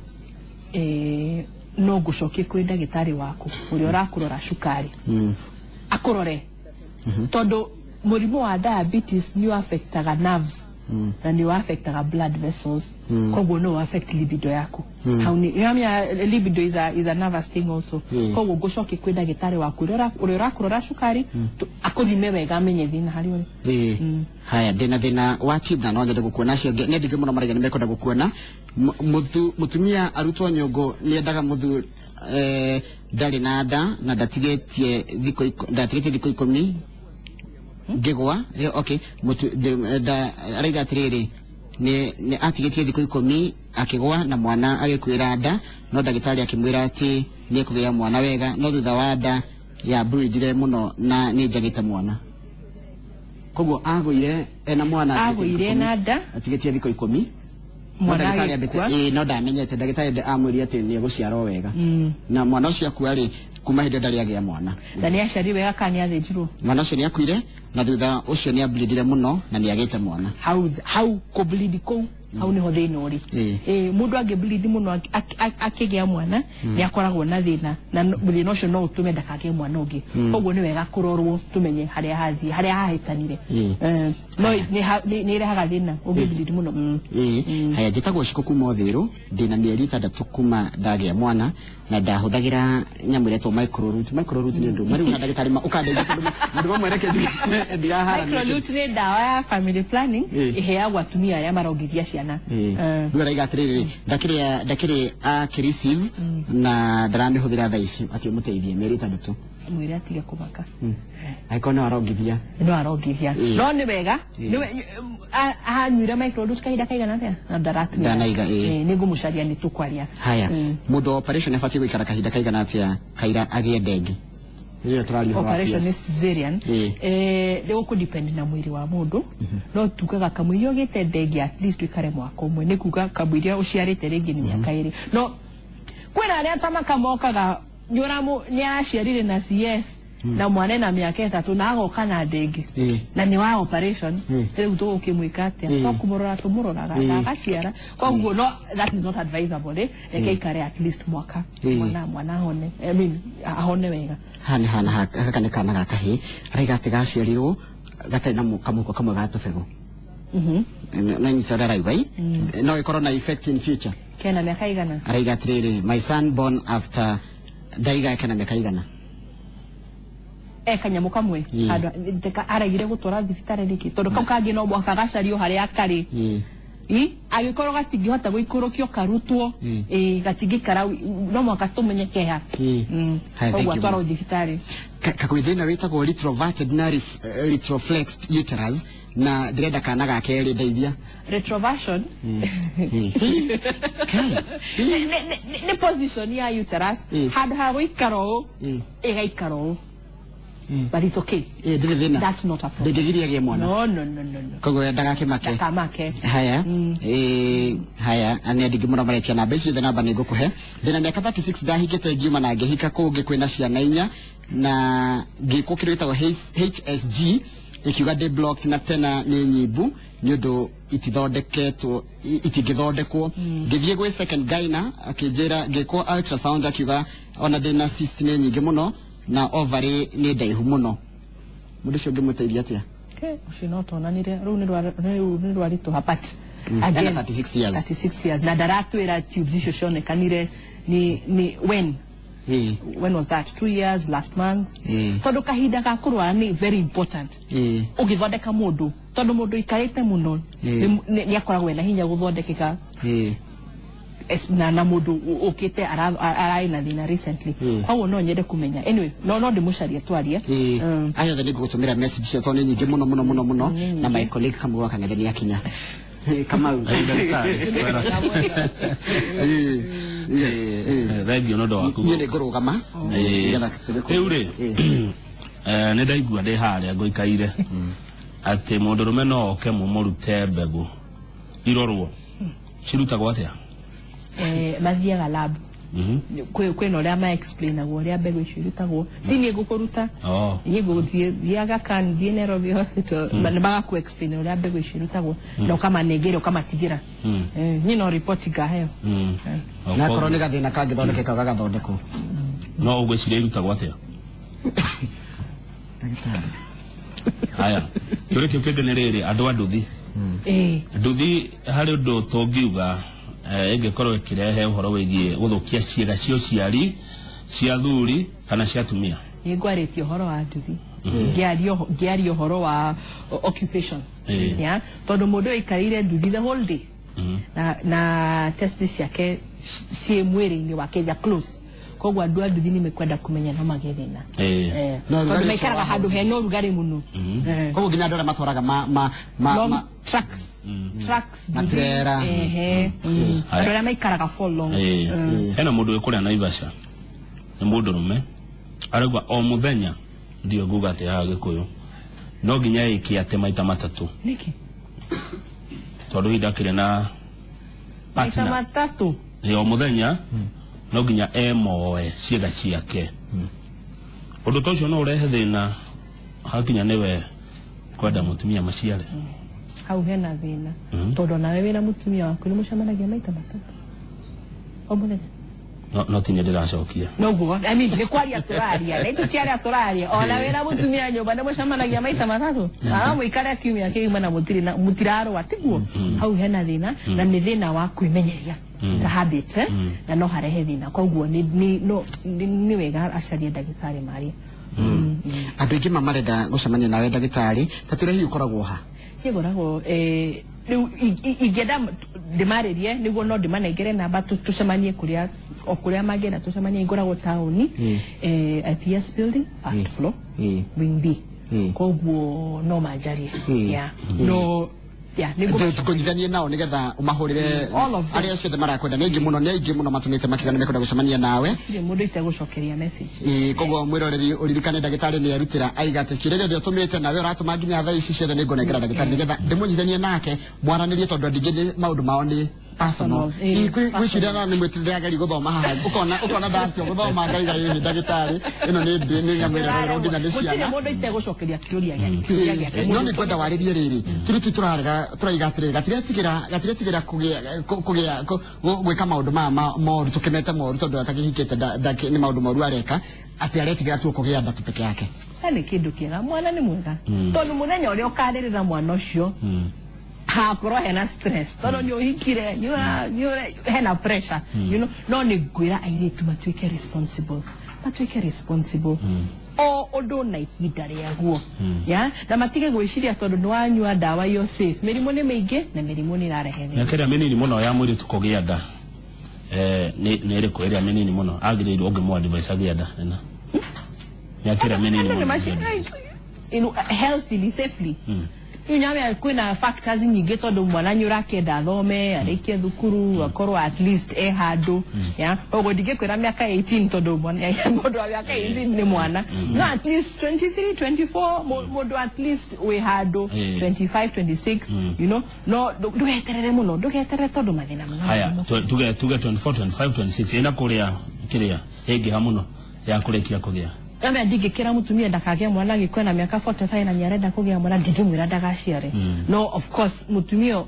No ngũcokie kwĩ ndagĩtarĩ waku ũrĩa ũrakũrora cukari akũrore, tondũ mũrimũ wa diabetes nĩ affectaga nerves na nĩ affectaga blood vessels, koguo no affect libido yaku. Hau nĩ nĩwamenya libido is a nervous thing also. Koguo ngũcokie kwĩ ndagĩtarĩ waku ũrĩa ũrakũrora cukari, akũthime wega amenye thĩna harĩa ũrĩ. Ĩĩ, haya, ndĩna thĩna wa tube na no nyende gũkuona. Acio angĩ nĩ ndingĩ mũno maraiga nĩ mekwenda gũkuona. Mũtumia arutwo nyũngũ nĩ endaga mũthuri, ndarĩ na nda na ndatigĩtie thikũ 10 ngĩgwa. Okay, araiga atĩrĩrĩ, nĩ atigĩtie thikũ 10 akĩgwa na mwana agĩkuĩra nda, no ndagĩtarĩ akĩmwĩra atĩ nĩ ekũgĩa mwana wega, no thutha wa nda ya bleedire mũno na nĩ njagĩte mwana. Koguo agũire ena mwana atigĩtie Agũire thikũ 10. ena nda. Atigĩtie thikũ 10. Mwana No ndagĩtarĩ ambĩte agĩkua. ĩĩ, no ndamenyete, ndagĩtarĩ amwĩrire atĩ nĩ egũciarwo wega na mwana ũcio akua rĩ, kuma hĩndĩ ĩyo ndarĩ agĩa mwana. Na nĩ aciari wega kana nĩ athĩnjirwo? Mwana ũcio nĩ akuire na thutha ũcio nĩ ableedire mũno na nĩ agĩte mwana. Hau hau kũbleed kũu Hau niho thĩna ũrĩ. Mũndũ angĩ bleed mũno akĩgĩa mwana nĩ akoragwo na thĩna, na thĩna ũcio no ũtũme ndakagĩe mwana ũngĩ. Koguo nĩ wega kũrorwo tũmenye harĩa hathiĩ, harĩa hahĩtanire. No nĩ ĩrehaga thĩna ũngĩ bleed mũno. Haya, njĩtagwo Cikũ kuma Ũthĩrũ, ndĩna mĩeri 6 kuma ndagĩa mwana na ndahũthagĩra nyamũ ĩretwo microroot. Microroot nĩ ũndũ marĩu na ndagĩtarĩ ũkandeithia tondũ maũndũ mamwe reke njuge ndirahara. Microlute nĩ ndawa ya family planning ĩheagwo atumia arĩa marongithia ciana. Rĩu araiga atĩrĩrĩ, ndakĩrĩ akĩreceive na ndaramĩhũthĩra thaa ici, atĩ ũmũteithie mĩeri 6. Mwĩre atige kũmaka. Angĩkorwo no arongithia. No arongithia. No nĩ wega. Anyuire microlute kahinda kaigana atĩa? Na ndaratwĩra. Ndanaiga, ĩĩ. Nĩ ngũmũcaria nĩ tũkwaria. Haya, mũndũ wa operation abatiĩ gũikara kahinda kaigana atĩa kaira agĩe ndengi? Rĩrĩa tũraria ũhoro wa Operation nĩ CS. cesarean. Nĩ gũkũ depend na mwĩrĩ wa mũndũ. No tugaga kamũiria ũgĩte ndengi at least ũikare mwaka ũmwe, nĩ kuga kamũiria ũciarĩte rĩngĩ nĩ mĩaka 2. No kwĩna arĩa tamaka mokaga nĩ araciarire na CS na mwana ena mĩaka 3 na agoka na ndengi na nĩ wa operation. Rĩu tũgũkĩmwĩka atĩa? No kũmũrora tũmũroraga na agaciara. Koguo no, that is not advisable. Reke ikare at least mwaka, mwana ahone, I mean, ahone wega. Haha nĩ hana gaka nĩ kana ga kahĩĩ, araiga atĩ gaciarirwo gatarĩ na kamũhuko kamwe ga tũbegũ. No nyita ũrĩa arauga, ĩ no ĩkorwo na effect in future. Kena mĩaka igana? Araiga atĩrĩrĩ, my son born after, ndaiga kena mĩaka igana. Kanyamũ kamwe handũ araigire gũtwara thibitarĩ nĩkĩ? Tondũ kau kangĩ no mũhaka gacario harĩa karĩ. Angĩkorwo gatingĩhota gũikũrũkio karutwo, gatingĩikara, no mũhaka tũmenye keha. Haya, Koguo thank you. atwarwo thibitarĩ. Kakwĩ thĩna wĩtagwo retroverted na retroflexed uterus, na ndĩrenda kana ga kerĩ, ndeithia. Retroversion Kai. Nĩ position ya uterus, handũ ha gũikara ũũ ĩgaikara ũũ, but it's okay. Ndĩrĩ thĩna. That's not a problem. Ndĩngĩgiria agĩe mwana. No, no, no, no, no. Koguo ndagakĩmake. Ndakamake. Haya, haya, nĩ andũ aingĩ mũno maretia namba ici ciothe, namba nĩ ngũkũhe. Ndĩna mĩaka 36, ndahingĩte ngiuma na ngĩhika kũngĩ kwĩna ciana 4, na ngĩkwo kĩndũ gĩtagwo HSG, ĩkiuga ndĩ blocked na tena nĩ nyimbu nĩ ũndũ itithondeketwo, itingĩthondekwo. Ngĩthiĩ gwĩ second gyna, akĩnjĩra ngĩkwo ultrasound, akiuga ona ndĩna cyst nĩ nyingĩ mũno na ovary nĩ ndaihu mũno. Mũndũ ũcio ũngĩmũteithia atĩa? Ũcio no tuonanire rĩu nĩ rwaritũha, but again, Ena 36 years. 36 years na ndaratwĩra tubes icio cionekanire ni when? When was that? 2 years, last month? Tondũ kahinda ga kũrwara nĩ very important ũgĩthondeka mũndũ, tondũ mũndũ ikarĩte mũno nĩ akoragwo ena hinya gũthondekeka na mũndũ ũkĩte ararĩ na thĩna recently. Koguo no nyende kũmenya. Anyway, no ndĩmũcarie twarie. Aya othe nĩ ngũgũtũmĩra message cio tondũ nĩ nyingĩ mũno mũno mũno mũno, na my colleague Kamau wa Kang'ethe nĩ akinya. Kamau. Yes. Thengiũ nĩ ũndũ waku. Niĩ nĩ ngũrũgama nĩgetha tũgĩkũ- Rĩu rĩ, nĩ ndaigua ndĩ harĩa ngũikaire atĩ mũndũrũme no oke mũmũrute mbegũ irorwo, cirutagwo atĩa? Mathiaga lab. Kwĩna ũrĩa ma explainagwo ũrĩa mbegũ icio irutagwo, ti niĩ ngũkũruta. Niĩ ngũthiĩ thiaga kan thiĩ Nairobi Hospital, na magaku explain ũrĩa mbegũ icio irutagwo na ũkamanengera ũkamatigĩra. Niĩ no report ngaheo. Na akorwo nĩ gathĩna kangĩthondekeka gagathondekwo. No ũgwĩciria irutagwo atĩa? Haya, kĩũria kĩu kĩngĩ nĩ rĩrĩ, andũ a nduthi. Nduthi harĩ ũndũ tũngiuga ĩngĩkorwo ĩkĩrehe ũhoro wĩgiĩ gũthũkia ciĩga cia ũciari cia thuri kana cia atumia? Nĩ ngwarĩtie ũhoro wa nduthi ngĩaria ũhoro wa occupation. Yeah? Tondũ mũndũ aikarĩire nduthi the whole day na test ciake ciĩ mwĩrĩ-inĩ wake, they're close. Koguo andũ a nduthi nĩ mekwenda kũmenya no magĩe thĩna. No, Tondũ ũrugarĩ ũcio maikaraga handũ hena ũrugarĩ mũno. Koguo nginya andũ arĩa matwaraga ma Long trucks, trucks, nduthi. Matrera. Ehe. Andũ arĩa maikaraga for long. Hena mũndũ wĩ kũrĩa Naivasha, nĩ mũndũrũme, arauga o mũthenya, ndio nguga atĩ haha Gĩkũyũ no nginya ĩke atĩ maita 3. Nĩkĩ? Tondũ hihi ndakĩrĩ na Maita partner. 3? O mũthenya no nginya emoe ciĩga ciake. Ũndũ ta ũcio no ũrehe thĩna hakinya nĩwe kwenda mũtumia maciare. Hau hena thĩna, tondũ nawe wĩna mũtumia waku nĩ mũcemanagia maita matatũ o mũthenya. No tinya ndĩracokia. Noguo, I mean, nĩ kwaria tũraria na itũtiaria tũraria, ona wĩna mũtumia nyũmba nĩ mũcemanagia maita matatũ, ara mũikare kiumia kĩgima na mũtirĩ na mũtirarũa, tiguo? Hau hena thĩna, na nĩ thĩna wa kwĩmenyeria. It's a habit, eh? Na no harehe thĩna, koguo nĩ no nĩ wega acarie ndagĩtarĩ maria. Andũ aingĩ ma marenda gũcemania nawe ndagĩtarĩ, ta twĩre hihi ũkoragwo ha? Nĩngoragwo rĩu ingĩenda ndĩmarĩrie nĩguo no ndĩmanengere namba tũcemanie kũrĩa o kũrĩa mangĩenda tũcemanie. Ngoragwo taũni, IPS building, first floor, wing B. Koguo no manjarie. Yeah, no, yeah, nĩguo. Tũkonyithanie nao nĩgetha ũmahũrĩre. All of them. Arĩa ciothe marakwenda, nĩ aingĩ mũno, nĩ aingĩ mũno matũmĩte makiuga nĩ mekwenda gũcemania nawe. Ndirĩ mũndũ itegũcokeria message. Ĩĩ, koguo mwĩroreri ũririkane ndagĩtarĩ nĩ erutĩra aiga atĩ kĩrĩa gĩothe ũtũmĩte nawe ũratũma nginya thaa ici ciothe nĩ ngũnengera ndagĩtarĩ nĩgetha ndĩmũnyithanie nake mwaranĩrie, tondũ andũ aingĩ nĩ maũndũ mao nĩ personal. Personal, ĩĩ, Ĩĩ, gwĩciria na nĩ mwĩtĩrĩra gũthoma haha, ũkona ndatio gũthoma ngaiga ĩhĩ ndagĩtarĩ ĩno nĩ ndĩ nĩ nyamũ ĩrerorerwo nginya nĩ Gũtirĩ ciana. mũndũ itegũcokeria kĩũria gĩake, kĩũria gĩake. No nĩ kwenda warĩrie rĩrĩ tũrĩ tu tũrarega tũraiga atĩrĩrĩ gatiretigĩra kũgĩa gwĩka maũndũ maya moru tũkĩmete moru, tondũ atakĩhikĩte nĩ maũndũ moru areka atĩ aretigĩra tu kũgĩa nda tu peke yake. Na nĩ kĩndũ kĩega, mwana nĩ mwega, tondũ mũthenya ũrĩa ũkarĩrĩra mwana ũcio hakorwo hena stress, tondũ nĩ ũhikire hena pressure, no nĩ ngwĩra airĩtu matuĩke responsible, matuĩke responsible o ũndũ na ihinda rĩaguo ya na matige gwĩciria tondũ nĩ wanyua ndawa iyo safe. Mĩrimũ nĩ mĩingĩ na mĩrimũ nĩ ĩrarehe thĩna. Mĩaka ĩrĩa mĩnini mũno ya mũirĩtu kũgĩa nda nĩ ĩrĩkũ ĩrĩa mĩnini mũno agĩrĩirwo ũngĩmũ advise agĩe nda ĩna mĩaka ĩrĩa mĩnini Andũ nĩ mũno? Healthily, safely. Rĩu nyamĩa kwĩna factors nyingĩ, tondũ mwana nĩ ũrakĩenda athome, arĩkie thukuru, akorwo at least e handũ ya koguo ndingĩkwĩra mĩaka 18, tondũ mũndũ wa mĩaka 18 nĩ mwana, no at least 23, 24, mũndũ at least wĩ handũ 25, 26, no ndũgeterere mũno, ndũgeterere tondũ mathĩna mũno. Haya, tuge 24, 25, 26 ĩna kũrĩa kĩrĩa ĩngĩha mũno ya kũrĩkia kũgĩa. Ambe ndingĩkĩra mũtumia ndakagĩa mwana angĩkorwo na mĩaka 45 na nĩarenda kũgĩa mwana, ndingĩmwĩra ndagaciare. No of course mũtumia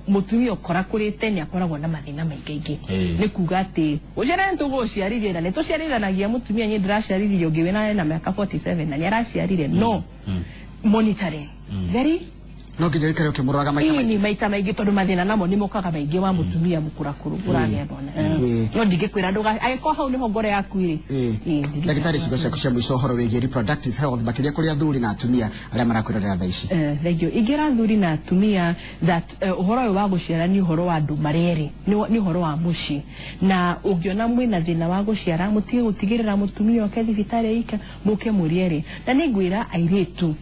ũkorakũrĩte nĩ akoragwo na mathĩna maingĩ aingĩ. Nĩ kuga atĩ ũciara nĩ tũgũciarithia na nĩ tũciarithanagia mũtumia. Niĩ ndĩraciarithirie ũngĩ wĩna na mĩaka 47 na nĩ araciarire, no monitoring very No nginya ũikare ũkĩmũroraga maita maingĩ. Ĩĩ, nĩ maita maingĩ, tondũ mathĩna namo nĩ mokaga maingĩ wa mũtumia mũkũrakũrũ ũragĩa mwana. No ndingĩkwĩra ndũga angĩkorwo hau nĩho ngoro yaku ĩrĩ. Ĩĩ, Ndagĩtarĩ, ciugo ciaku cia mũico ũhoro wĩgiĩ reproductive health, makĩria kũrĩ athuri na atumia arĩa marakwĩrorera thaa ici. Thank you. Ingĩra athuri na atumia that ũhoro ũyũ wa gũciara nĩ ũhoro wa andũ marĩ erĩ, nĩ ũhoro wa mũciĩ, na ũngĩona mwĩna thĩna wa gũciara, mũtige gũtigĩrĩra mũtumia oke thibitarĩ ika mũke mũrĩ erĩ. Na nĩ ngwĩra airĩtu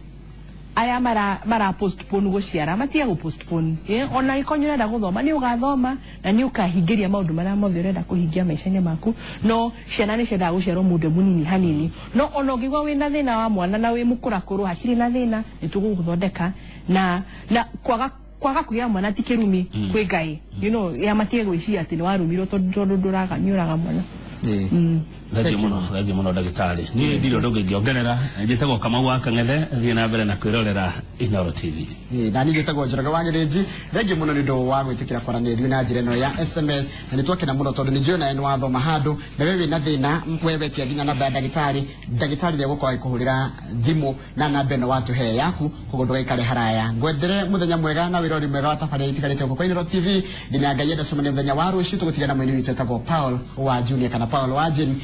aya mara postpone gũciara matige gũ postpone, ona angĩkorwo nĩ ũrenda gũthoma, nĩ ũgathoma na nĩ ũkahingĩria maũndũ marĩa mothe ũrenda kũhingia maica-inĩ maku, no ciana nĩ ciendaga gũciarwo mũndũ e mũnini hanini. No ona ũngĩigua wĩna thĩna wa mwana na wĩ mũkũrakũrũ, hatirĩ na thĩna, nĩ tũgũgũthondeka. Na kwaga kũgĩa mwana ti kĩrumi kwĩ Ngai, ya matige gwĩciria atĩ nĩ warumirwo tondũ ndũraga nĩ ũraga mwana. Thengiũ mũno, thengiũ mũno ndagĩtarĩ. Niĩ ndirĩ ũndũ ũngĩ ingĩongerera. Njĩtagwo Kamau wa Kang'ethe, thiĩ na mbere na kwĩrorera Inooro TV. Ĩĩ, na niĩ njĩtagwo Njoroge wa Gĩthĩnji. Thengiũ mũno nĩ ũndũ wa gwĩtĩkĩra kwaranĩria na njĩra ĩno ya SMS, na nĩ twakena mũno tondũ nĩ njũĩ nawe nĩ wathoma handũ na we wĩna thĩna, we wetia nginya namba ya ndagĩtarĩ, ndagĩtarĩ nĩ egũkorwo agĩkũhũrĩra thimũ na namba ĩno watũhe yaku, koguo ndũgaikare haraya. Ngwendere mũthenya mwega na wĩrori mwega wa tabarĩra itigarĩte gũkũ kwa Inooro TV nginya Ngai enda cemania mũthenya wa rũciũ. Tũgũtigana mwĩni witũ etagwo Paul wa Junior kana Paul wa Jane.